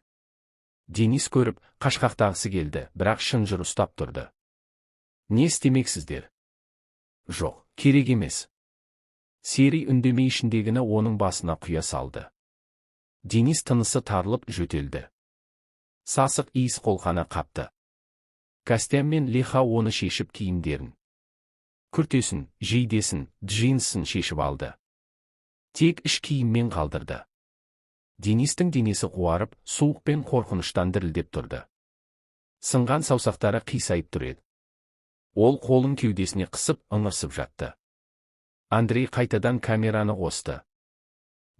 Денис көріп, қашқақтағысы келді, бірақ шынжыр ұстап тұрды. Не істемексіздер? Жоқ, керек емес. Серый үндемей ішіндегіні оның басына құя салды. Денис тынысы тарылып жөтелді. Сасық иіс қолқаны қапты. Костян мен Леха оны шешіп киімдерін. Күртесін, жейдесін, джинсын шешіп алды. Тек іш киіммен қалдырды. Денистің денесі қуарып, суық пен қорқыныштан дірілдеп тұрды. Сынған саусақтары қисайып тұр еді. Ол қолын кеудесіне қысып, ыңырсып жатты. Андрей қайтадан камераны қосты.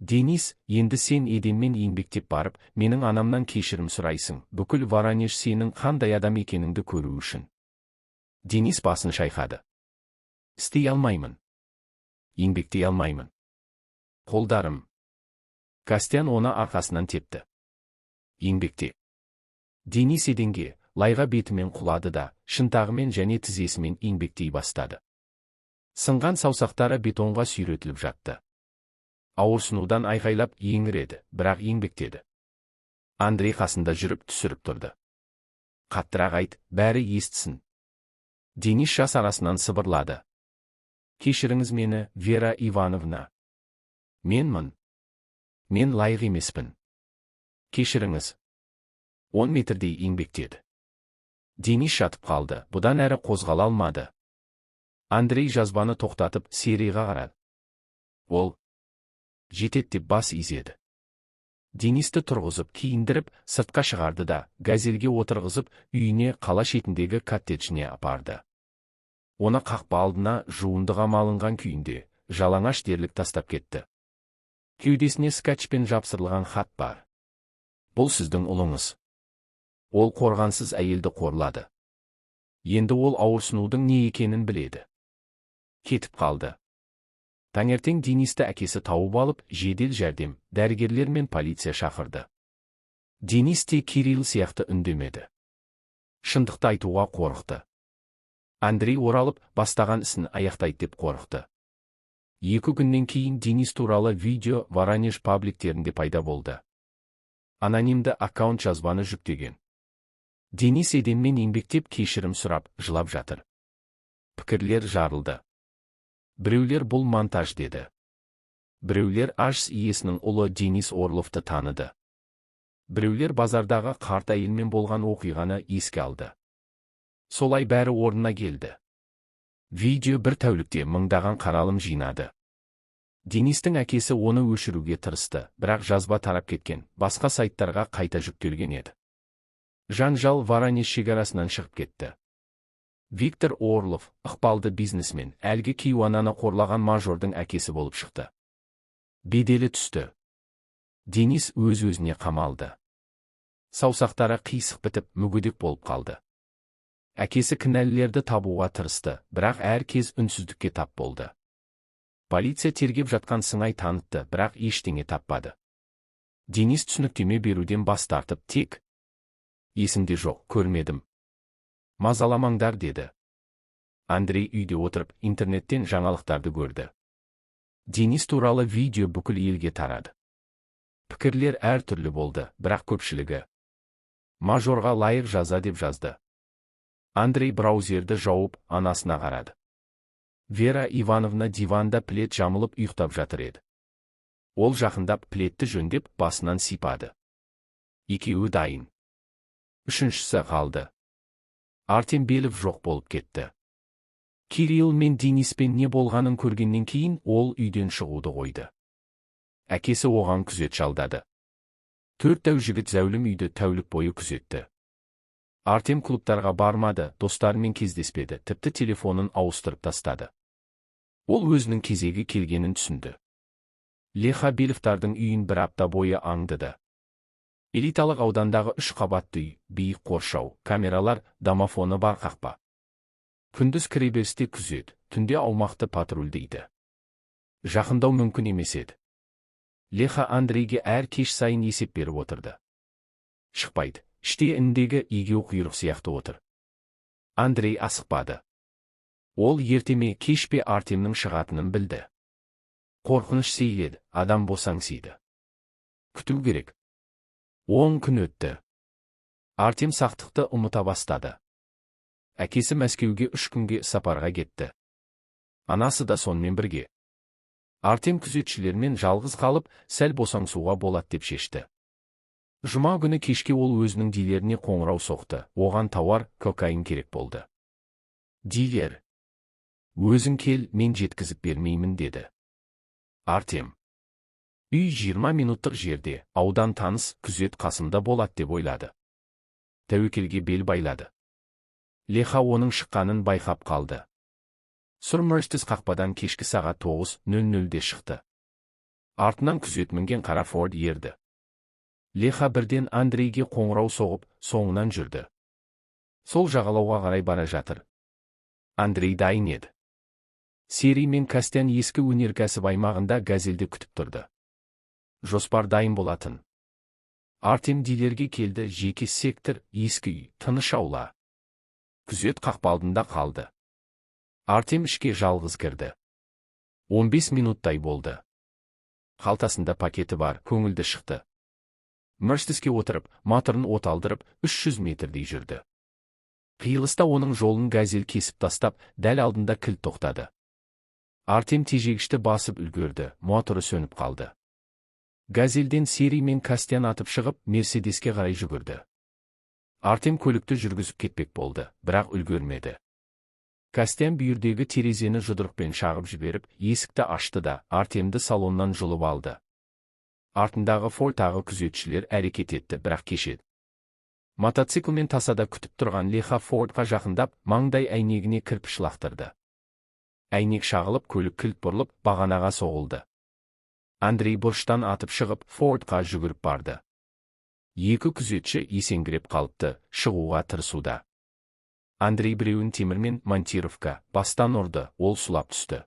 Денис, енді сен еденмен еңбектеп барып, менің анамнан кешірім сұрайсың, бүкіл Воронеж сенің қандай адам екеніңді көру үшін. Денис басын шайқады. Істей алмаймын. Еңбектей алмаймын. Қолдарым. Костян оны арқасынан тепті. Еңбекте. Денис еденге, лайға бетімен құлады да, шынтағымен және тізесімен еңбектей бастады. Сынған саусақтары бетонға сүйретіліп жатты. Ауырсынудан айқайлап еңіреді, бірақ еңбектеді. Андрей қасында жүріп түсіріп тұрды. Қаттырақ айт, бәрі естісін. Денис жас арасынан сыбырлады. Кешіріңіз мені, Вера Ивановна. Менмін. Мен лайық емеспін. Кешіріңіз. 10 метрдей еңбектеді. Денис жатып қалды, бұдан әрі қозғала алмады. Андрей жазбаны тоқтатып, Серийға қарады. Ол жетет деп бас изеді. Денисті тұрғызып, киіндіріп, сыртқа шығарды да, газельге отырғызып, үйіне, қала шетіндегі коттеджіне апарды. Оны қақпа алдына жуындыға малынған күйінде, жалаңаш дерлік тастап кетті. Кеудесіне скотчпен жапсырылған хат бар. Бұл сіздің ұлыңыз. Ол қорғансыз әйелді қорлады. Енді ол ауырсынудың не екенін біледі. Кетіп қалды. Таңертең Денисті әкесі тауып алып, жедел жәрдем, дәрігерлер мен полиция шақырды. Денис те Кирилл сияқты үндемеді. Шындықты айтуға қорықты. Андрей оралып, бастаған ісін аяқтайды деп қорықты. 2 күннен кейін Денис туралы видео Воронеж пабликтерінде пайда болды. Анонимді аккаунт жазбаны жүктеген. Денис еденмен еңбектеп, кешірім сұрап, жылап жатыр. Пікірлер жарылды. Біреулер «бұл монтаж» деді. Біреулер аш иесінің ұлы Денис Орловты таныды. Біреулер базардағы қарт әйелмен болған оқиғаны еске алды. Солай бәрі орнына келді. Видео бір тәулікте мыңдаған қаралым жинады. Денистің әкесі оны өшіруге тырысты, бірақ жазба тарап кеткен, басқа сайттарға қайта жүктелген еді. Жанжал Воронеж шекарасынан шығып кетті. Виктор Орлов, ықпалды бизнесмен, әлгі кейуананы қорлаған мажордың әкесі болып шықты. Беделі түсті. Денис өз-өзіне қамалды. Саусақтары қисық бітіп, мүгедек болып қалды. Әкесі кінәлілерді табуға тырысты, бірақ әр кез үнсіздікке тап болды. Полиция тергеп жатқан сыңай танытты, бірақ ештеңе таппады. Денис түсініктеме беруден бас тартып, тек «Есімде жоқ, көрмедім. Мазаламаңдар» деді. Андрей үйде отырып, интернеттен жаңалықтарды көрді. Денис туралы видео бүкіл елге тарады. Пікірлер әртүрлі болды, бірақ көпшілігі «Мажорға лайық жаза» деп жазды. Андрей браузерді жауып, анасына қарады. Вера Ивановна диванда плед жамылып ұйықтап жатыр еді. Ол жақындап, пледті жөндеп, басынан сипады. Екеуі дайын. Үшіншісі қалды. Артем Белов жоқ болып кетті. Кирилл мен Дениспен не болғанын көргеннен кейін ол үйден шығуды қойды. Әкесі оған күзет жалдады. Төрт дәу жігіт зәулім үйді тәулік бойы күзетті. Артем клубтарға бармады, достарымен кездеспеді, тіпті телефонын ауыстырып тастады. Ол өзінің кезегі келгенін түсінді. Леха Беловтардың үйін бір апта бойы аңдыды. Элиталық аудандағы үш қабатты үй, биік қоршау, камералар, домофоны бар қақпа. Күндіз кіреберісте күзет, түнде аумақты патрульдейді. Жақындау мүмкін емес еді. Леха Андрейге әр кеш сайын есеп беріп отырды. Шықпайды, іште індегі егеу құйрық сияқты отыр. Андрей асықпады. Ол ерте ме, кеш пе Артемнің шығатынын білді. Қорқыныш сейіледі, адам босаңсиды. Күту керек. 10 күн өтті. Артем сақтықты ұмыта бастады. Әкесі Мәскеуге 3 күнге сапарға кетті. Анасы да сонымен бірге. Артем күзетшілермен жалғыз қалып, сәл босаңсуға болады деп шешті. Жұма күні кешке ол өзінің дилеріне қоңырау соқты, оған тауар, кокаин керек болды. Дилер: «Өзің кел, мен жеткізіп бермеймін», – деді. Артем: «Үй 20 минуттық жерде, аудан таныс, күзет қасымда болады», – деп ойлады. Тәуекелге бел байлады. Леха оның шыққанын байқап қалды. Сұр Мерседес қақпадан кешкі сағат 9:00-де шықты. Артынан күзет мінген қара Форд ерді. Леха бірден Андрейге қоңырау соғып, соңынан жүрді. Сол жағалауға қарай бара жатыр. Андрей дайын еді. Серый мен Костян ескі өнеркәсіп аймағында газельде күтіп тұрды. Жоспар дайын болатын. Артем дилерге келді. Жеке сектор, ескі үй, тыныш аула. Күзет қақпа алдында қалды. Артем ішке жалғыз кірді. 15 минуттай болды. Қалтасында пакеті бар, көңілді шықты. Мерседеске отырып, моторын оталдырып, 300 метрдей жүрді. Қиылыста оның жолын газель кесіп тастап, дәл алдында кілт тоқтады. Артем тежегішті басып үлгерді, моторы сөніп қалды. Газельден Серый мен Костян атып шығып, Мерседеске қарай жүгірді. Артем көлікті жүргізіп кетпек болды, бірақ үлгермеді. Костян бүйірдегі терезені жұдырықпен шағып жіберіп, есікті ашты да, Артемді салоннан жұлып алды. Артындағы Фордтағы күзетшілер әрекет етті, бірақ кеш еді. Мотоциклмен тасада күтіп тұрған Леха Фордқа жақындап, маңдай әйнегіне кірпіш лақтырды. Әйнек шағылып, көлік кілт бұрылып, бағанаға соғылды. Андрей бұрыштан атып шығып, Фордқа жүгіріп барды. Екі күзетші есеңгіреп қалыпты, шығуға тырысуда. Андрей біреуін темірмен, монтировка, бастан ұрды, ол сұлап түсті.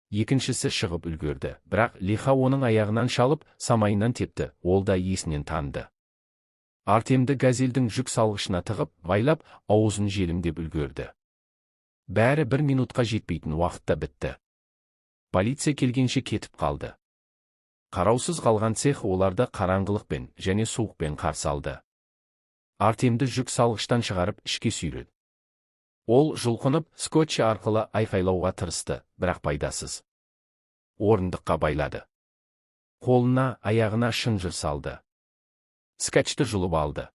Екіншісі шығып үлгерді, бірақ Леха оның аяғынан шалып, самайынан тепті, ол да есінен танды. Артемді газельдің жүк салғышына тығып, байлап, аузын желімдеп үлгерді. Бәрі бір минутқа жетпейтін уақытта бітті. Полиция келгенше кетіп қалды. Қараусыз қалған цех оларды қараңғылықпен және суықпен қарсы алды. Артемді жүк салғыштан шығарып, ішке сүйреді. Ол жұлқынып, скотч арқылы айқайлауға тырысты, бірақ пайдасыз. Орындыққа байлады. Қолына, аяғына шынжыр салды. Скотчты жұлып алды.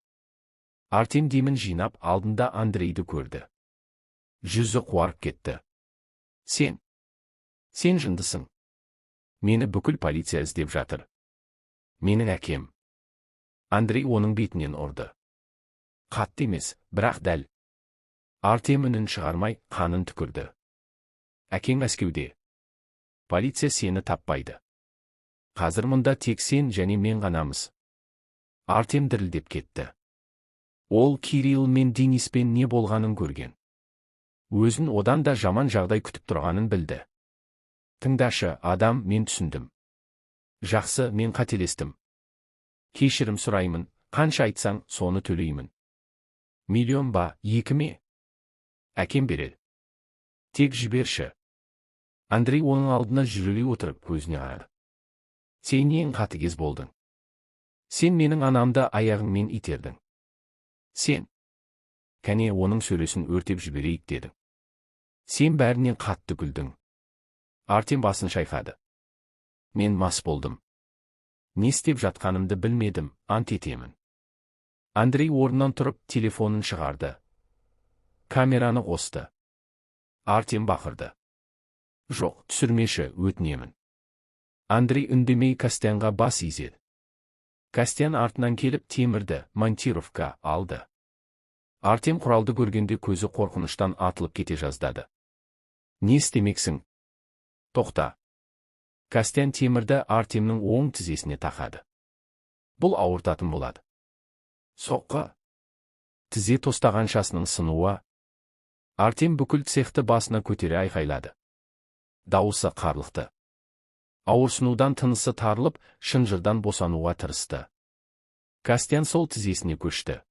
Артем демін жинап, алдында Андрейді көрді. Жүзі қуарып кетті. Сен. Сен жындысың. Мені бүкіл полиция іздеп жатыр. Менің әкем. Андрей оның бетінен ұрды. Қатты емес, бірақ дәл. Артем үнін шығармай, қанын түкірді. Әкең Мәскеуде. Полиция сені таппайды. Қазір мұнда тек сен және мен ғанамыз. Артем дірілдеп кетті. Ол Кирилл мен Дениспен не болғанын көрген. Өзін одан да жаман жағдай күтіп тұрғанын білді. Тыңдашы, адам, мен түсіндім. Жақсы, мен қателестім. Кешірім сұраймын, қанша айтсаң, соны төлеймін. Миллион ба, екі ме? Әкем береді. Тек жіберші. Андрей оның алдына жүрелей отырып, көзіне қарады. Сен ең қатыгез болдың. Сен менің анамды аяғыңмен итердің. Сен. Кәне, оның сөресін өртеп жіберейік дедің. Сен бәрінен қатты күлдің. Артем басын шайқады. Мен мас болдым. Не істеп жатқанымды білмедім, ант етемін. Андрей орнынан тұрып, телефонын шығарды. Камераны қосты. Артем бақырды. Жоқ, түсірмеші, өтінемін. Андрей үндемей Костянға бас изеді. Костян артынан келіп темірді, монтировка, алды. Артем құралды көргенде көзі қорқыныштан атылып кете жаздады. Не істемексің? Тоқта. Костян темірді Артемнің оң тізесіне тақады. Бұл ауыртатын болады. Соққы. Тізе тостағаншасының сынуы. Артем бүкіл цехті басына көтере айқайлады. Дауысы қарлықты. Ауырсынудан тынысы тарылып, шынжырдан босануға тырысты. Костян сол тізесіне көшті.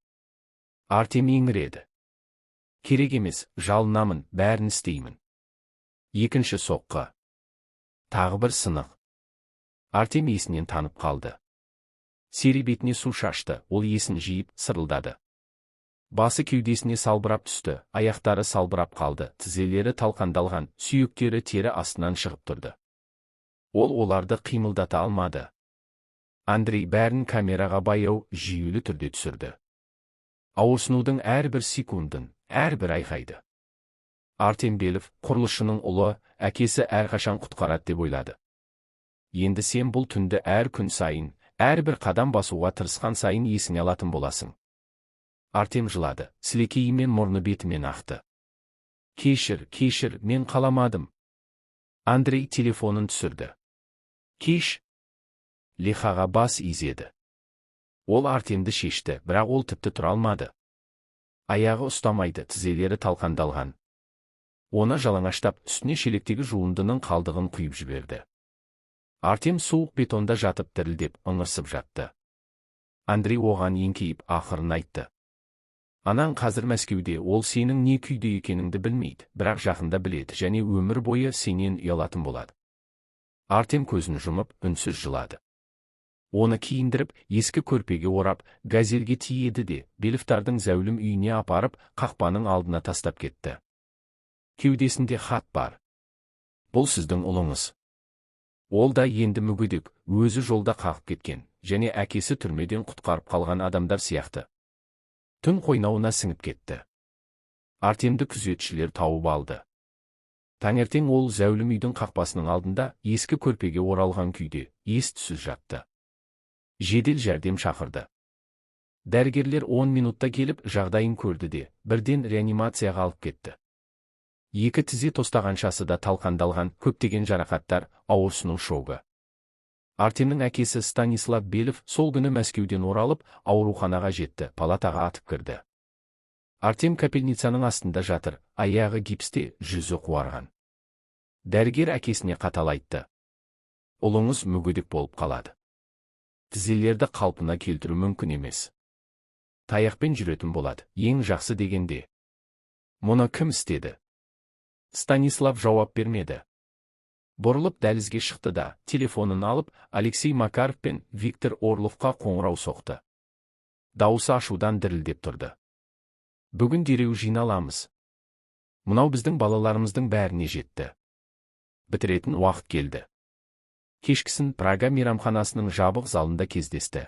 Артем еңіреді. Керек емес, жалынамын, бәрін істеймін. Екінші соққы. Тағы бір сынық. Артем есінен танып қалды. Сері бетіне су шашты, ол есін жиып, сырылдады. Басы кеудесіне салбырап түсті, аяқтары салбырап қалды, тізелері талқандалған, сүйектері тері астынан шығып тұрды. Ол оларды қимылдата алмады. Андрей бәрін камераға баяу, жүйелі түрде түсірді. Ауырсынудың әрбір секундын, әрбір айқайды. Артем Белов, құрылысшының ұлы, әкесі әрқашан құтқарады деп ойлады. Енді сен бұл түнді әр күн сайын, әрбір қадам басуға тырысқан сайын есіңе алатын боласың. Артем жылады, сілекейі мен мұрны бетімен ақты. Кешір, кешір, мен қаламадым. Андрей телефонын түсірді. Кеш. Лехаға бас изеді. Ол Артемді шешті, бірақ ол тіпті тұра алмады. Аяғы ұстамайды, тізелері талқандалған. Оны жалаңаштап, үстіне шелектегі жуындының қалдығын құйып жіберді. Артем суық бетонда жатып дірілдеп, ыңырсып жатты. Андрей оған еңкейіп, ақырын айтты. Анаң қазір Мәскеуде, ол сенің не күйде екеніңді білмейді, бірақ жақында біледі және өмір бойы сенен ұялатын болады. Артем көзін жұмып, үнсіз жылады. Оны киіндіріп, ескі көрпеге орап, газельге тиеді де, Беловтардың зәулім үйіне апарып, қақпаның алдына тастап кетті. Кеудесінде хат бар. Бұл сіздің ұлыңыз. Ол да енді мүгедек, өзі жолда қағып кеткен, және әкесі түрмеден құтқарып қалған адамдар сияқты. Түн қойнауына сіңіп кетті. Артемді күзетшілер тауып алды. Таңертең ол зәулім үйдің қақпасының алдында ескі көрпеге оралған күйде ес-түссіз жатты. Жедел жәрдем шақырды. Дәрігерлер 10 минутта келіп жағдайын көрді де, бірден реанимацияға алып кетті. Екі тізе тостағаншасы да талқандалған, көптеген жарақаттар, ауырсыну шогы. Артемнің әкесі Станислав Белов сол күні Мәскеуден оралып, ауруханаға жетті, палатаға атып кірді. Артем капельницаның астында жатыр, аяғы гипсте, жүзі қуарған. Дәрігер әкесіне қатал айтты: «Ұлыңыз мүгедек болып қалады. Тізелерді қалпына келтіру мүмкін емес. Таяқпен жүретін болады, ең жақсы дегенде». «Мұны кім істеді?» Станислав жауап бермеді. Бұрылып дәлізге шықты да, телефонын алып, Алексей Макаров пен Виктор Орловқа қоңырау соқты. Даусы ашудан дірілдеп тұрды. «Бүгін дереу жиналамыз. Мынау біздің балаларымыздың бәріне жетті. Бітіретін уақыт келді». Кешкісін Прага мейрамханасының жабық залында кездесті.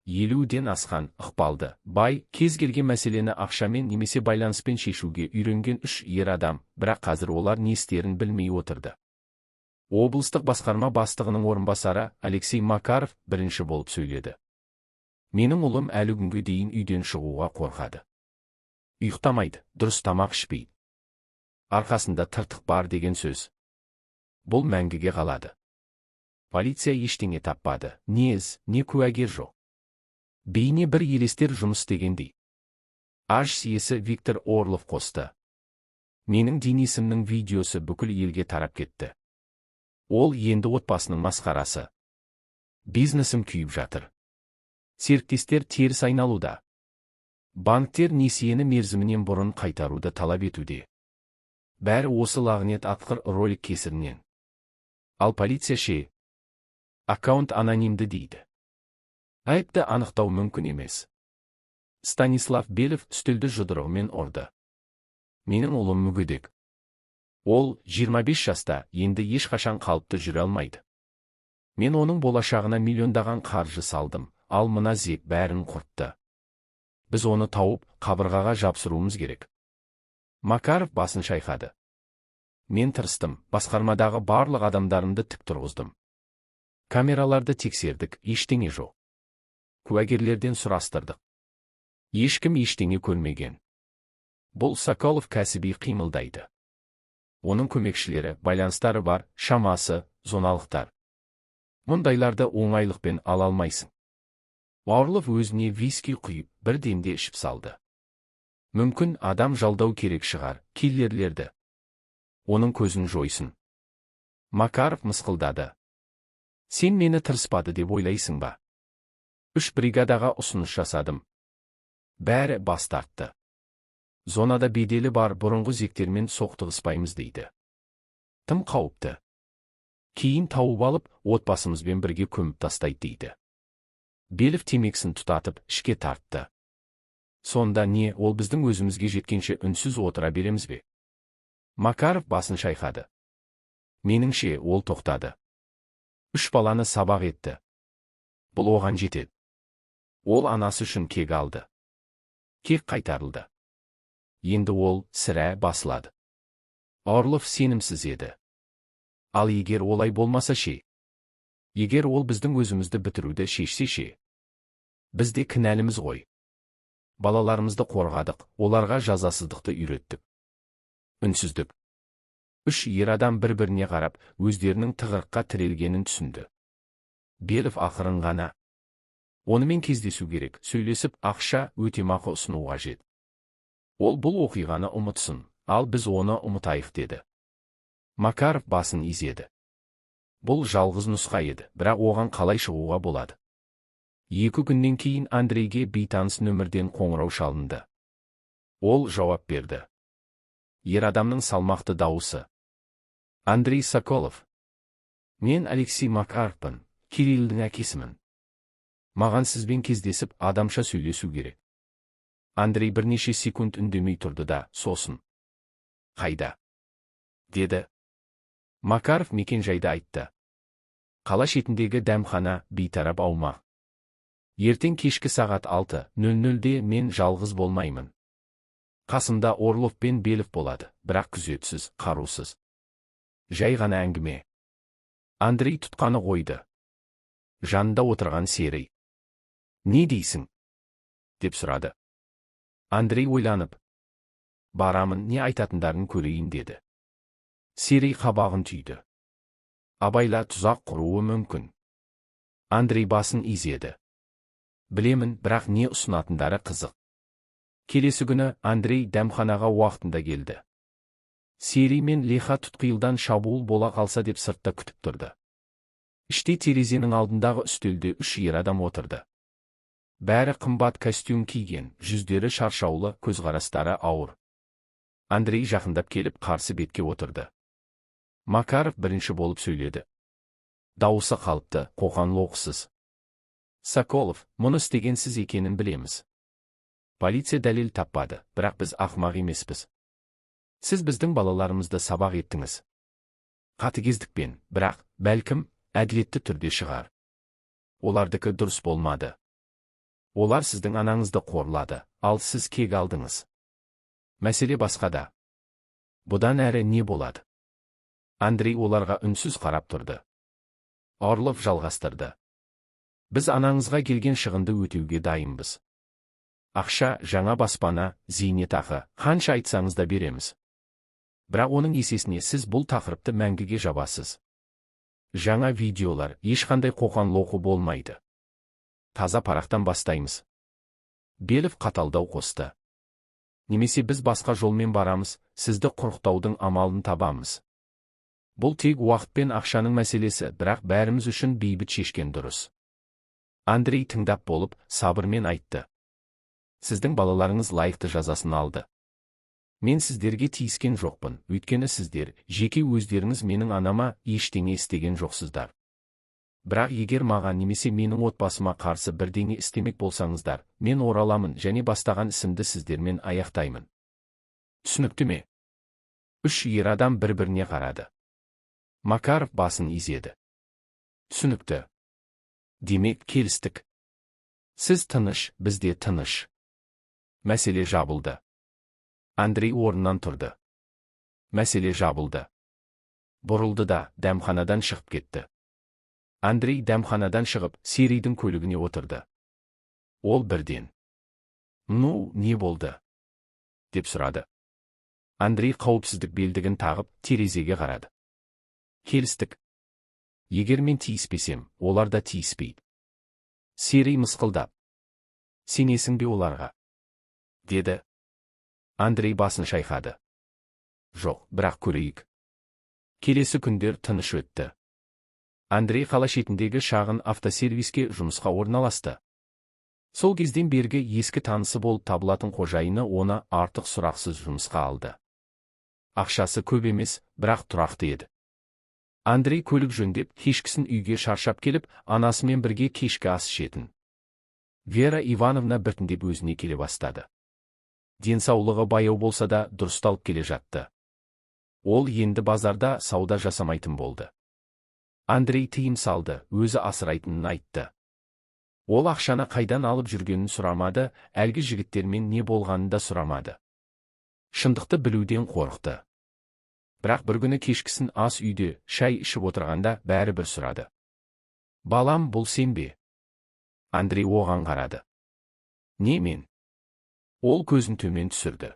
50-ден асқан, ықпалды, бай, кез келген мәселені ақшамен немесе байланыспен шешуге үйренген үш ер адам, бірақ қазір олар не істерін білмей отырды. Облыстық басқарма бастығының орынбасары Алексей Макаров бірінші болып сөйледі. «Менің ұлым әлі күнге дейін үйден шығуға қорқады. Ұйықтамайды, дұрыс тамақ ішпейді. Арқасында тыртық бар деген сөз. Бұл мәңгіге қалады. Полиция ештеңе таппады, не із, не куәгер жоқ. Бейне бір елестер жұмыс істегендей». Аш иесі Виктор Орлов қосты: «Менің Денисімнің видеосы бүкіл елге тарап кетті. Ол енді отбасының масқарасы. Бизнесім күйіп жатыр. Серіктестер теріс айналуда. Банктер несиені мерзімінен бұрын қайтаруды талап етуде. Бәрі осы лағнет атқыр ролик кесірінен. Ал полиция ше? Аккаунт анонимді дейді. Айыпты анықтау мүмкін емес». Станислав Белов үстелді жұдырығымен ұрды. «Менің ұлым мүгедек. Ол 25 жаста, енді ешқашан қалыпты жүре алмайды. Мен оның болашағына миллиондаған қаржы салдым, ал мына зек бәрін құртты. Біз оны тауып, қабырғаға жапсыруымыз керек». Макаров басын шайқады. «Мен тырыстым, басқармадағы барлық адамдарымды тік тұрғыздым. Камераларды тексердік, ештеңе жоқ. Куәгерлерден сұрастырдық. Ешкім ештеңе көрмеген. Бұл Соколов кәсіби қимылдайды. Оның көмекшілері, байланыстары бар, шамасы, зоналықтар. Мұндайларды оңайлықпен ала алмайсың». Орлов өзіне виски құйып, бір демде ішіп салды. «Мүмкін, адам жалдау керек шығар, киллерлерді. Оның көзін жойсын». Макаров мысқылдады. «Сен мені тырыспады деп ойлайсың ба? Үш бригадаға ұсыныс жасадым. Бәрі бас тартты. Зонада беделі бар бұрынғы зектермен соқтығыспаймыз дейді. Тым қауіпті. Кейін тауып алып, отбасымызбен бірге көміп тастайды дейді». Белов темекісін тұтатып, ішке тартты. «Сонда не, ол біздің өзімізге жеткенше үнсіз отыра береміз бе?» Макаров басын шайқады. «Меніңше, ол тоқтады. Үш баланы сабақ етті. Бұл оған жетеді. Ол анасы үшін кек алды. Кек қайтарылды. Енді ол, сірә, басылады». Орлов сенімсіз еді. «Ал егер олай болмаса ше? Егер ол біздің өзімізді бітіруді шешсе ше? Біз де кінәліміз ғой. Балаларымызды қорғадық, оларға жазасыздықты үйреттік». Үнсіздік. Үш ер адам бір-біріне қарап, өздерінің тығырыққа тірелгенін түсінді. Белов ақырын ғана: «Онымен кездесу керек, сөйлесіп, ақша, өтемақы ұсыну қажет. Ол бұл оқиғаны ұмытсын, ал біз оны ұмытайық», — деді. Макаров басын изеді. Бұл жалғыз нұсқа еді, бірақ оған қалай шығуға болады? 2 күннен кейін Андрейге бейтаныс нөмірден қоңырау шалынды. Ол жауап берді. Ер адамның салмақты дауысы: «Андрей Соколов? Мен Алексей Макаровпын, Кириллдің әкесімін. Маған сізбен кездесіп, адамша сөйлесу керек». Андрей бірнеше секунд үндемей тұрды да, сосын: «Қайда?» — деді. Макаров мекен-жайды айтты. «Қала шетіндегі дәмхана, бейтарап аумақ. Ертең кешкі сағат 6:00-де. Мен жалғыз болмаймын. Қасымда Орлов пен Белов болады, бірақ күзетсіз, қарусыз. Жай ғана әңгіме». Андрей тұтқаны қойды. Жанында отырған Серый: «Не дейсің?» — деп сұрады. Андрей ойланып: «Барамын, не айтатындарын көрейін», — деді. Серый қабағын түйді. «Абайла, тұзақ құруы мүмкін». Андрей басын изеді. «Білемін, бірақ не ұсынатындары қызық». Келесі күні Андрей дәмханаға уақытында келді. Серый мен Леха тұтқиылдан шабуыл бола қалса деп сыртта күтіп тұрды. Іште терезенің алдындағы үстелде үш ер адам отырды. Бәрі қымбат костюм киген, жүздері шаршаулы, көзқарастары ауыр. Андрей жақындап келіп, қарсы бетке отырды. Макаров бірінші болып сөйледі. Дауысы қалыпты, қоқан-лоқысыз. «Соколов, мұны істеген сіз екенін білеміз. Полиция дәлел таппады, бірақ біз ақымақ емеспіз. Сіз біздің балаларымызды сабақ еттіңіз. Қатыгездікпен, бірақ, бәлкім, әділетті түрде шығар. Олардікі дұрыс болмады. Олар сіздің анаңызды қорлады, ал сіз кек алдыңыз. Мәселе басқада. Бұдан әрі не болады?» Андрей оларға үнсіз қарап тұрды. Орлов жалғастырды. «Біз анаңызға келген шығынды өтеуге дайынбыз. Ақша, жаңа баспана, зейнетақы, қанша айтсаңыз да береміз. Бірақ оның есесіне сіз бұл тақырыпты мәңгіге жабасыз. Жаңа видеолар, ешқандай қоқан-лоқы болмайды. Таза парақтан бастаймыз». Белов қаталдау қосты. «Немесе біз басқа жолмен барамыз, сізді құрықтаудың амалын табамыз. Бұл тек уақыт пен ақшаның мәселесі, бірақ бәріміз үшін бейбіт шешкен дұрыс». Андрей тыңдап болып, сабырмен айтты. «Сіздің балаларыңыз лайықты жазасын алды. Мен сіздерге тиіскен жоқпын, өйткені сіздер, жеке өздеріңіз, менің анама ештеңе істеген жоқсыздар. Бірақ егер маған немесе менің отбасыма қарсы бірдеңе істемек болсаңыздар, мен ораламын және бастаған ісімді сіздермен аяқтаймын. Түсінікті ме?» Үш ер адам бір-біріне қарады. Макаров басын изеді. «Түсінікті». «Демек, келістік. Сіз тыныш, біз де тыныш. Мәселе жабылды». Андрей орнынан тұрды. Мәселе жабылды. Бұрылды да, дәмханадан шығып кетті. Андрей дәмханадан шығып, Серийдің көлігіне отырды. Ол бірден: «Ну, не болды?» – деп сұрады. Андрей қауіпсіздік белдігін тағып, терезеге қарады. «Келістік. Егер мен тиіспесем, олар да тиіспейді». Серый мысқылдап: «Сенесің бе оларға?» – деді. Андрей басын шайқады. «Жоқ, бірақ көрейік». Келесі күндер тыныш өтті. Андрей қала шетіндегі шағын автосервиске жұмысқа орналасты. Сол кезден бергі ескі танысы болып табылатын қожайыны оны артық сұрақсыз жұмысқа алды. Ақшасы көп емес, бірақ тұрақты еді. Андрей көлік жөндеп, кешкісін үйге шаршап келіп, анасымен бірге кешкі ас ішетін. Вера Ивановна біртіндеп өзіне келе бастады. Денсаулығы баяу болса да, дұрысталып келе жатты. Ол енді базарда сауда жасамайтын болды. Андрей тыйым салды, өзі асырайтынын айтты. Ол ақшаны қайдан алып жүргенін сұрамады, әлгі жігіттермен не болғанын да сұрамады. Шындықты білуден қорықты. Бірақ бір күні кешкісін ас үйде шай ішіп отырғанда бәрібір сұрады. «Балам, бұл сен бе?» Андрей оған қарады. «Не мен?» Ол көзін төмен түсірді.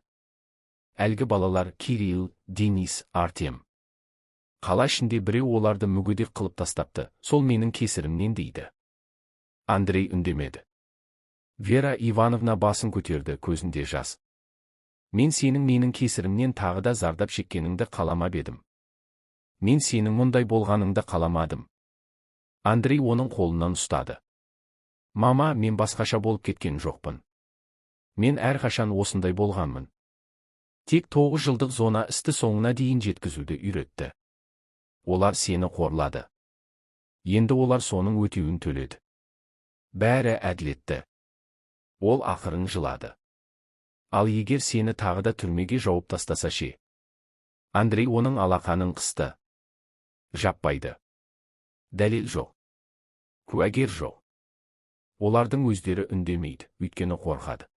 «Әлгі балалар: Кирилл, Денис, Артем. Қала ішінде біреу оларды мүгедек қылып тастапты, сол менің кесірімнен дейді». Андрей үндемеді. Вера Ивановна басын көтерді, көзінде жас. «Мен сенің менің кесірімнен тағы да зардап шеккеніңді қаламап едім. Мен сенің мұндай болғаныңды қаламадым». Андрей оның қолынан ұстады. «Мама, мен басқаша болып кеткен жоқпын. Мен әрқашан осындай болғанмын. Тек 9 жылдық зона істі соңына дейін жеткізуді үйретті. Олар сені қорлады. Енді олар соның өтеуін төледі. Бәрі әділетті». Ол ақырын жылады. «Ал егер сені тағы да түрмеге жауып тастаса ше?» Андрей оның алақанын қысты. «Жаппайды. Дәлел жоқ. Куәгер жоқ. Олардың өздері үндемейді, өйткені қорқады».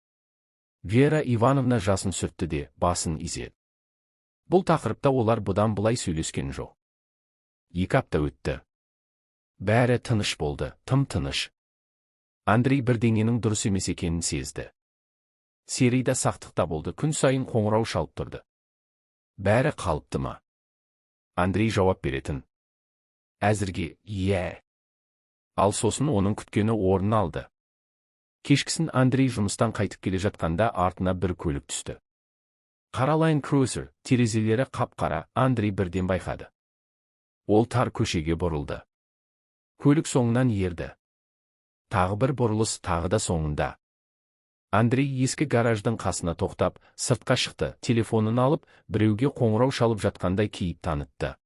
Вера Ивановна жасын сүртті де, басын изеді. Бұл тақырыпта олар бұдан былай сөйлескен жоқ. 2 апта өтті. Бәрі тыныш болды, тым тыныш. Андрей бірдеңенің дұрыс емес екенін сезді. Серый да сақтықта болды, күн сайын қоңырау шалып тұрды. «Бәрі қалыпты ма?» Андрей жауап беретін. Әзірге, иә. Ал сосын оның күткені орын алды. Кешкісін Андрей жұмыстан қайтып келе жатқанда артына бір көлік түсті. Қара Land Cruiser, терезелері қап-қара, Андрей бірден байқады. Ол тар көшеге бұрылды. Көлік соңынан ерді. Тағы бір бұрылыс, тағы да соңында. Андрей ескі гараждың қасына тоқтап, сыртқа шықты, телефонын алып, біреуге қоңырау шалып жатқандай кейіп танытты.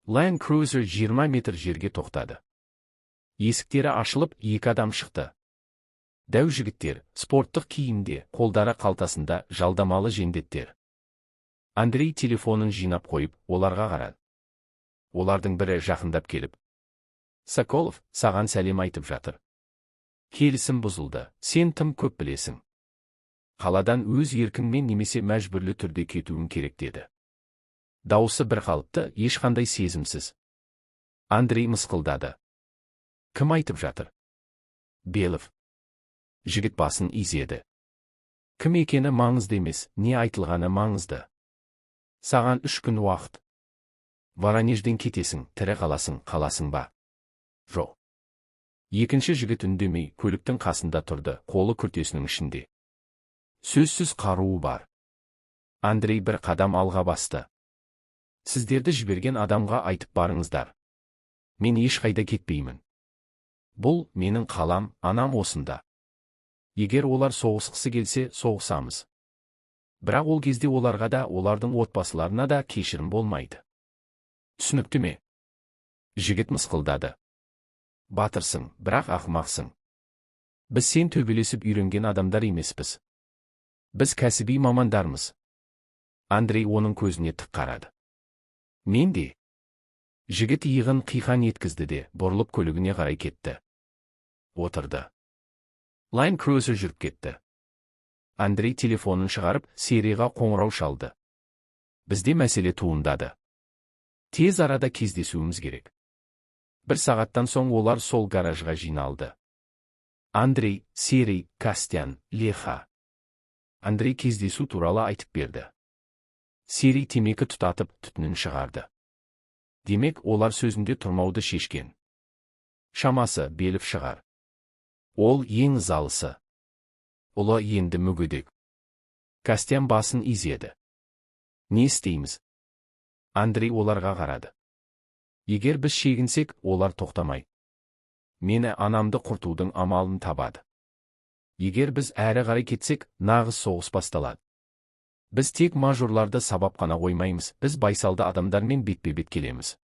Land Cruiser 20 метр жерге тоқтады. Есіктері ашылып, екі адам шықты. Дәу жігіттер, спорттық киімде, қолдары қалтасында, жалдамалы жендеттер. Андрей телефонын жинап қойып, оларға қарады. Олардың бірі жақындап келіп: «Соколов, саған сәлем айтып жатыр. Келісім бұзылды, сен тым көп білесің. Қаладан өз еркіңмен немесе мәжбүрлі түрде кетуің керек», – деді. Дауысы бір қалыпты, ешқандай сезімсіз. Андрей мысқылдады. «Кім айтып жатыр?» «Белов». Жігіт басын изеді. «Кім екені маңызды емес, не айтылғаны маңызды. Саған 3 күн уақыт. Воронежден кетесің, тірі қаласың, қаласың ба? Жоқ?» Екінші жігіт үндемей, көліктің қасында тұрды, қолы күртесінің ішінде. Сөзсіз қаруы бар. Андрей бір қадам алға басты. «Сіздерді жіберген адамға айтып барыңыздар. Мен ешқайда кетпеймін. Бұл менің қалам, анам осында. Егер олар соғысқысы келсе, соғысамыз. Бірақ ол кезде оларға да, олардың отбасыларына да кешірім болмайды. Түсінікті ме?» Жігіт мысқылдады. «Батырсың, бірақ ақымақсың. Біз сен төбелесіп үйренген адамдар емеспіз. Біз кәсіби мамандармыз». Андрей оның көзіне тік қарады. «Мен де». Жігіт иығын қиқан еткізді де, бұрылып көлігіне қарай кетті. Отырды. Land Cruiser жүріп кетті. Андрей телефонын шығарып, Серийға қоңырау шалды. «Бізде мәселе туындады. Тез арада кездесуіміз керек». Бір сағаттан соң олар сол гаражға жиналды. Андрей, Серий, Костян, Леха. Андрей кездесу туралы айтып берді. Серий темекі тұтатып, түтінін шығарды. Демек, олар сөзінде тұрмауды шешкен. Шамасы, Белов шығар. Ол ең ызалысы. Ұлы енді мүгедек. Костян басын изеді. «Не істейміз?» Андрей оларға қарады. «Егер біз шегінсек, олар тоқтамай. Мені, анамды құртудың амалын табады. Егер біз әрі қарай кетсек, нағыз соғыс басталады. Біз тек мажорларды сабап қана қоймаймыз, біз байсалды адамдармен бетпе-бет келеміз.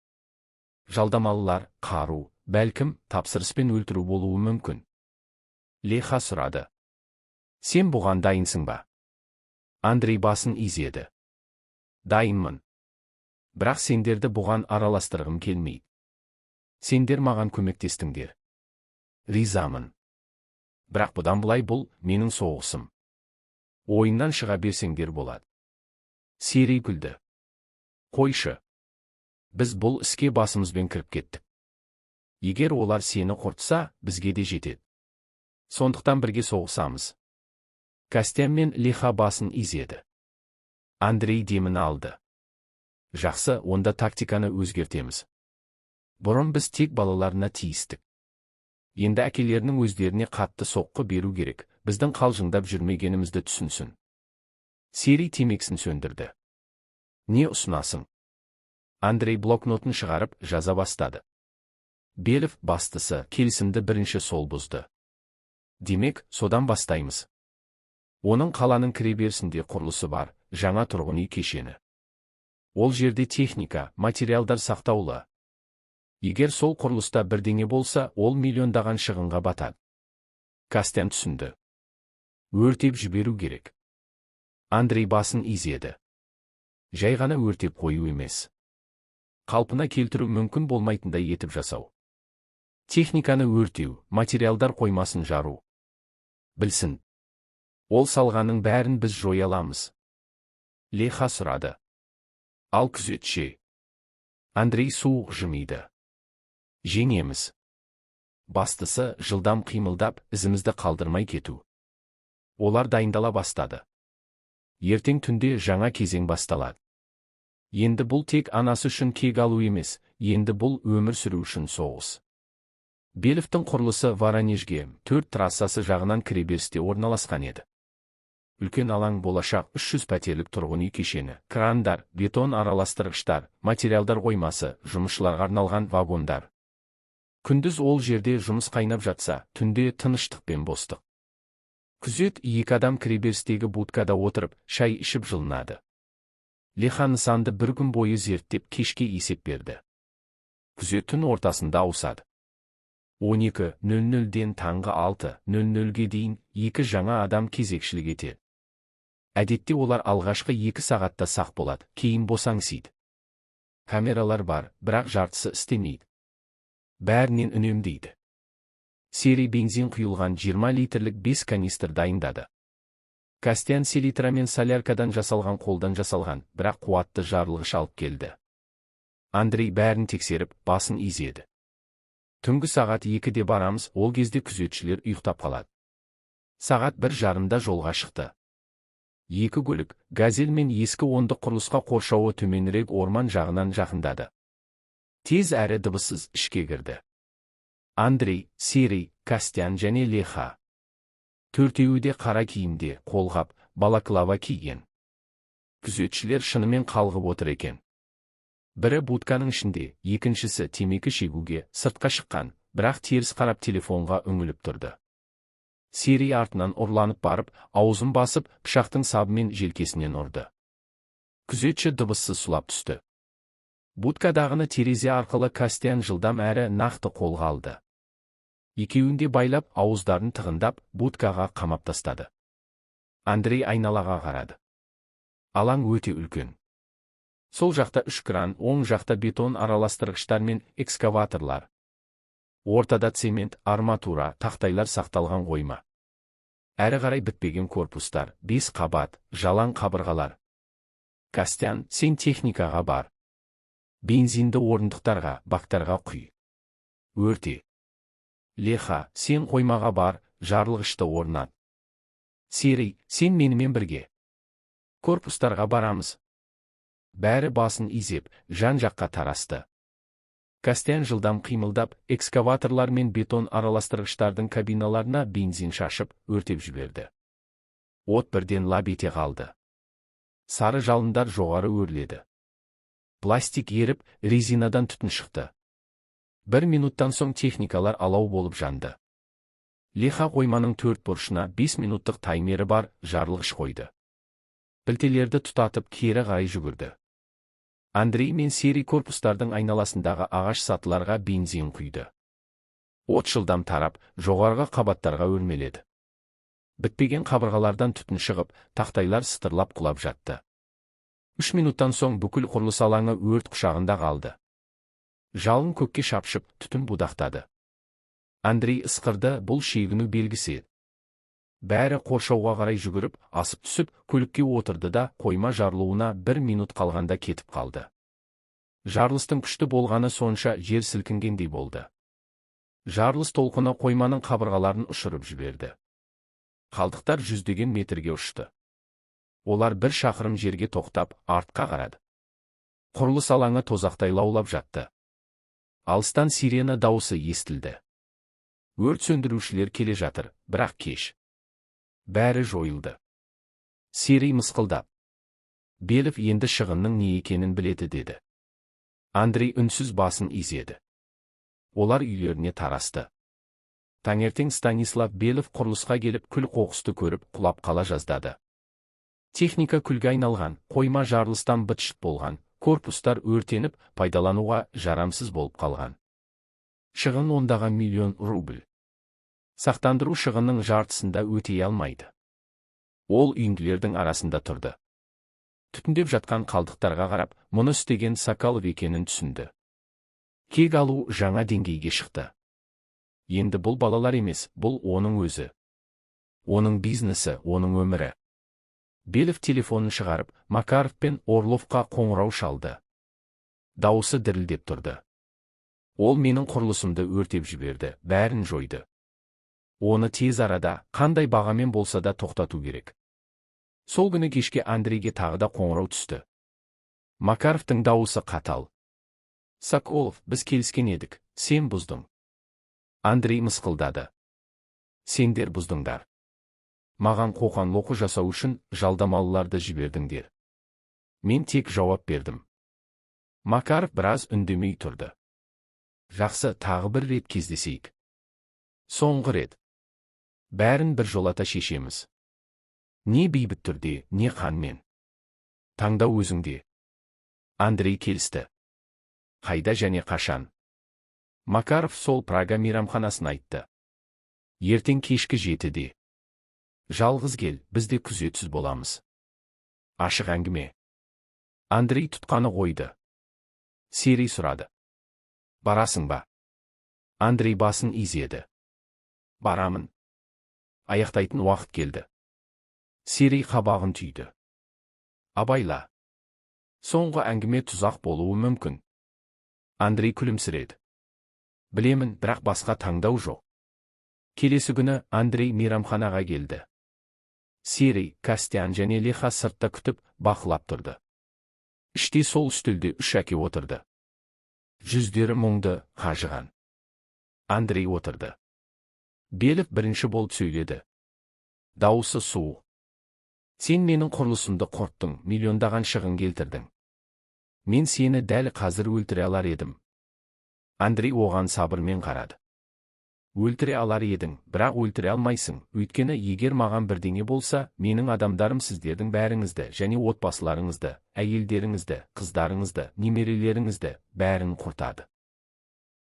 Жалдамалылар, қару, бәлкім, тапсырыспен өлтіру болуы мүмкін». Леха сұрады: «Сен бұған дайынсың ба?» Андрей басын изеді. «Дайынмын. Бірақ сендерді бұған араластырғым келмейді. Сендер маған көмектестіңдер. Ризамын. Бірақ бұдан былай бұл менің соғысым. Ойыннан шыға берсеңдер болады». Серий күлді. «Қойшы. Біз бұл іске басымызбен кіріп кеттік. Егер олар сені құртса, бізге де жетеді. Сондықтан бірге соғысамыз». Костян мен Леха басын изеді. Андрей демін алды. «Жақсы, онда тактиканы өзгертеміз. Бұрын біз тек балаларына тиістік. Енді әкелерінің өздеріне қатты соққы беру керек, біздің қалжыңдап жүрмегенімізді түсінсін». Серий темекісін сөндірді. «Не ұсынасың?» Андрей блокнотын шығарып, жаза бастады. «Белов бастысы, келісімді бірінші сол бұзды. Демек, содан бастаймыз. Оның қаланың кіреберісінде құрылысы бар, жаңа тұрғын үй кешені. Ол жерде техника, материалдар сақтаулы. Егер сол құрылыста бірдеңе болса, ол миллиондаған шығынға батады». Костян түсінді. «Өртеп жіберу керек». Андрей басын изеді. «Жай ғана өртеп қою емес. Қалпына келтіру мүмкін болмайтындай етіп жасау. Техниканы өртеу, материалдар қоймасын жару. Білсін. Ол салғанның бәрін біз жоя аламыз». Леха сұрады: «Ал күзет ше?» Андрей суық жымиды. «Жеңеміз. Бастысы, жылдам қимылдап, ізімізді қалдырмай кету». Олар дайындала бастады. Ертең түнде жаңа кезең басталады. Енді бұл тек анасы үшін кек алу емес, енді бұл өмір сүру үшін соғыс. Беловтың құрылысы Воронежге 4 трассасы жағынан кіреберісте орналасқан еді. Үлкен алаң, болашақ 300 пәтерлік тұрғын үй кешені, крандар, бетон араластырғыштар, материалдар қоймасы, жұмысшыларға арналған вагондар. Күндіз ол жерде жұмыс қайнап жатса, түнде тыныштық пен бостық. Күзет екі адам кіреберістегі будкада отырып, шай ішіп жылынады. Леха нысанды бір күн бойы зерттеп, кешке есеп берді. Күзет түн ортасында ауысады. 12:00-ден таңғы 6:00-ге дейін екі жаңа адам кезекшілік етеді. Әдетте олар алғашқы 2 сағатта сақ болады, кейін босаңсиды. Камералар бар, бірақ жартысы істемейді. Бәрінен үнемдейді. Серый бензин құйылған 20 литрлік 5 канистр дайындады. Костян селитра мен соляркадан жасалған қолдан жасалған, бірақ қуатты жарылғыш алып келді. Андрей бәрін тексеріп, басын изеді. Түнгі сағат 2-де барамыз, ол кезде күзетшілер ұйықтап қалады. Сағат 1:30-да жолға шықты. Екі көлік, газель мен ескі ондық құрылысқа қоршауы төменірек орман жағынан жақындады. Тез әрі дыбыссыз ішке кірді. Андрей, Серый, Костян және Леха. Төртеуі де қара киімде, қолғап, балаклава киген. Күзетшілер шынымен қалғып отыр екен. Бірі будканың ішінде, екіншісі темекі шегуге сыртқа шыққан, бірақ теріс қарап телефонға үңіліп тұрды. Серый артынан ұрланып барып, аузын басып, пышақтың сабымен желкесінен ұрды. Күзетші дыбыссыз сұлап түсті. Будкадағыны терезе арқылы Костян жылдам әрі нақты қолға алды. Екеуін де байлап, ауыздарын тығындап, будкаға қамап тастады. Андрей айналаға қарады. Алаң өте үлкен. Сол жақта 3 кран, оң жақта бетон араластырғыштар мен экскаваторлар. Ортада цемент, арматура, тақтайлар сақталған қойма. Әрі қарай бітпеген корпустар, 5 қабат, жалаң қабырғалар. Костян, сен техникаға бар. Бензинді орындықтарға, бактарға құй. Өрте. Леха, сен қоймаға бар, жарылғышты орнат. Серый, сен менімен бірге. Корпустарға барамыз. Бәрі басын изеп, жан-жаққа тарасты. Костян жылдам қимылдап, экскаваторлар мен бетон араластырғыштардың кабиналарына бензин шашып, өртеп жіберді. От бірден лап ете қалды. Сары жалындар жоғары өрледі. Пластик еріп, резинадан түтін шықты. 1 минуттан соң техникалар алау болып жанды. Леха қойманың 4 бұрышына 5 минуттық таймері бар жарылғыш қойды. Пілтелерді тұтатып кері қарай жүгірді. Андрей мен Серый корпустардың айналасындағы ағаш сатыларға бензин құйды. От жылдам тарап, жоғарғы қабаттарға өрмеледі. Бітпеген қабырғалардан түтін шығып, тақтайлар сытырлап құлап жатты. 3 минуттан соң бүкіл құрылыс алаңы өрт құшағында қалды. Жалын көкке шапшып, түтін будақтады. Андрей ысқырды, бұл шегіну белгісі еді. Бәрі қоршауға қарай жүгіріп, асып түсіп, көлікке отырды да, қойма жарылуына 1 минут қалғанда кетіп қалды. Жарылыстың күшті болғаны сонша, жер сілкінгендей болды. Жарылыс толқыны қойманың қабырғаларын ұшырып жіберді. Қалдықтар жүздеген метрге ұшты. Олар 1 шақырым жерге тоқтап, артқа қарады. Құрылыс алаңы тозақтай лаулап жатты. Алыстан сирена дауысы естілді. Өрт сөндірушілер келе жатыр, бірақ кеш. Бәрі жойылды. Серый мысқылдап. Белов енді шығынның не екенін біледі деді. Андрей үнсіз басын изеді. Олар үйлеріне тарасты. Таңертең Станислав Белов құрылысқа келіп, күл қоқысты көріп, құлап қала жаздады. Техника күлге айналған, қойма жарылыстан быт-шыт болған, корпустар өртеніп, пайдалануға жарамсыз болып қалған. Шығын ондаған миллион рубль. Сақтандыру шығынның жартысында өтей алмайды. Ол үйінділердің арасында тұрды. Түтіндеп жатқан қалдықтарға қарап, мұны істеген Соколов екенін түсінді. Кек алу жаңа деңгейге шықты. Енді бұл балалар емес, бұл оның өзі. Оның бизнесі, оның өмірі. Белов телефонын шығарып, Макаров пен Орловқа қоңырау шалды. Дауысы дірілдеп тұрды. Ол менің құрылысымды өртеп жіберді, бәрін жойды. Оны тез арада, қандай бағамен болса да тоқтату керек. Сол күні кешке Андрейге тағы да қоңырау түсті. Макаровтың дауысы қатал. Соколов, біз келіскен едік, сен бұздың. Андрей мысқылдады. Сендер бұздыңдар. Маған қоқан-лоқы жасау үшін жалдамалыларды жібердіңдер. Мен тек жауап бердім. Макаров біраз үндемей тұрды. Жақсы, тағы бір рет кездесейік. Соңғы рет. Бәрін бір жолата шешеміз. Не бейбіт түрде, не қанмен. Таңдау өзіңде. Андрей келісті. Қайда және қашан? Макаров сол Прага мейрамханасын айтты. Ертең кешкі 7-де. Жалғыз кел, біз де күзетсіз боламыз. Ашық әңгіме. Андрей тұтқаны қойды. Серый сұрады. Барасың ба? Андрей басын изеді. Барамын. Аяқтайтын уақыт келді. Серый қабағын түйді. Абайла. Соңғы әңгіме тұзақ болуы мүмкін. Андрей күлімсіреді. Білемін, бірақ басқа таңдау жоқ. Келесі күні Андрей мейрамханаға келді. Серый, Костян және Леха сыртта күтіп, бақылап тұрды. Іште сол үстелде үш әке отырды. Жүздері мұңды, қажыған. Андрей отырды. Белов бірінші болып сөйледі. Дауысы суық. Сен менің құрылысымды құрттың, миллиондаған шығын келтірдің. Мен сені дәл қазір өлтіре алар едім. Андрей оған сабырмен қарады. Өлтіре алар едің, бірақ өлтіре алмайсың, өйткені егер маған бірдеңе болса, менің адамдарым сіздердің бәріңізді және отбасыларыңызды, әйелдеріңізді, қыздарыңызды, немерелеріңізді, бәрін құртады.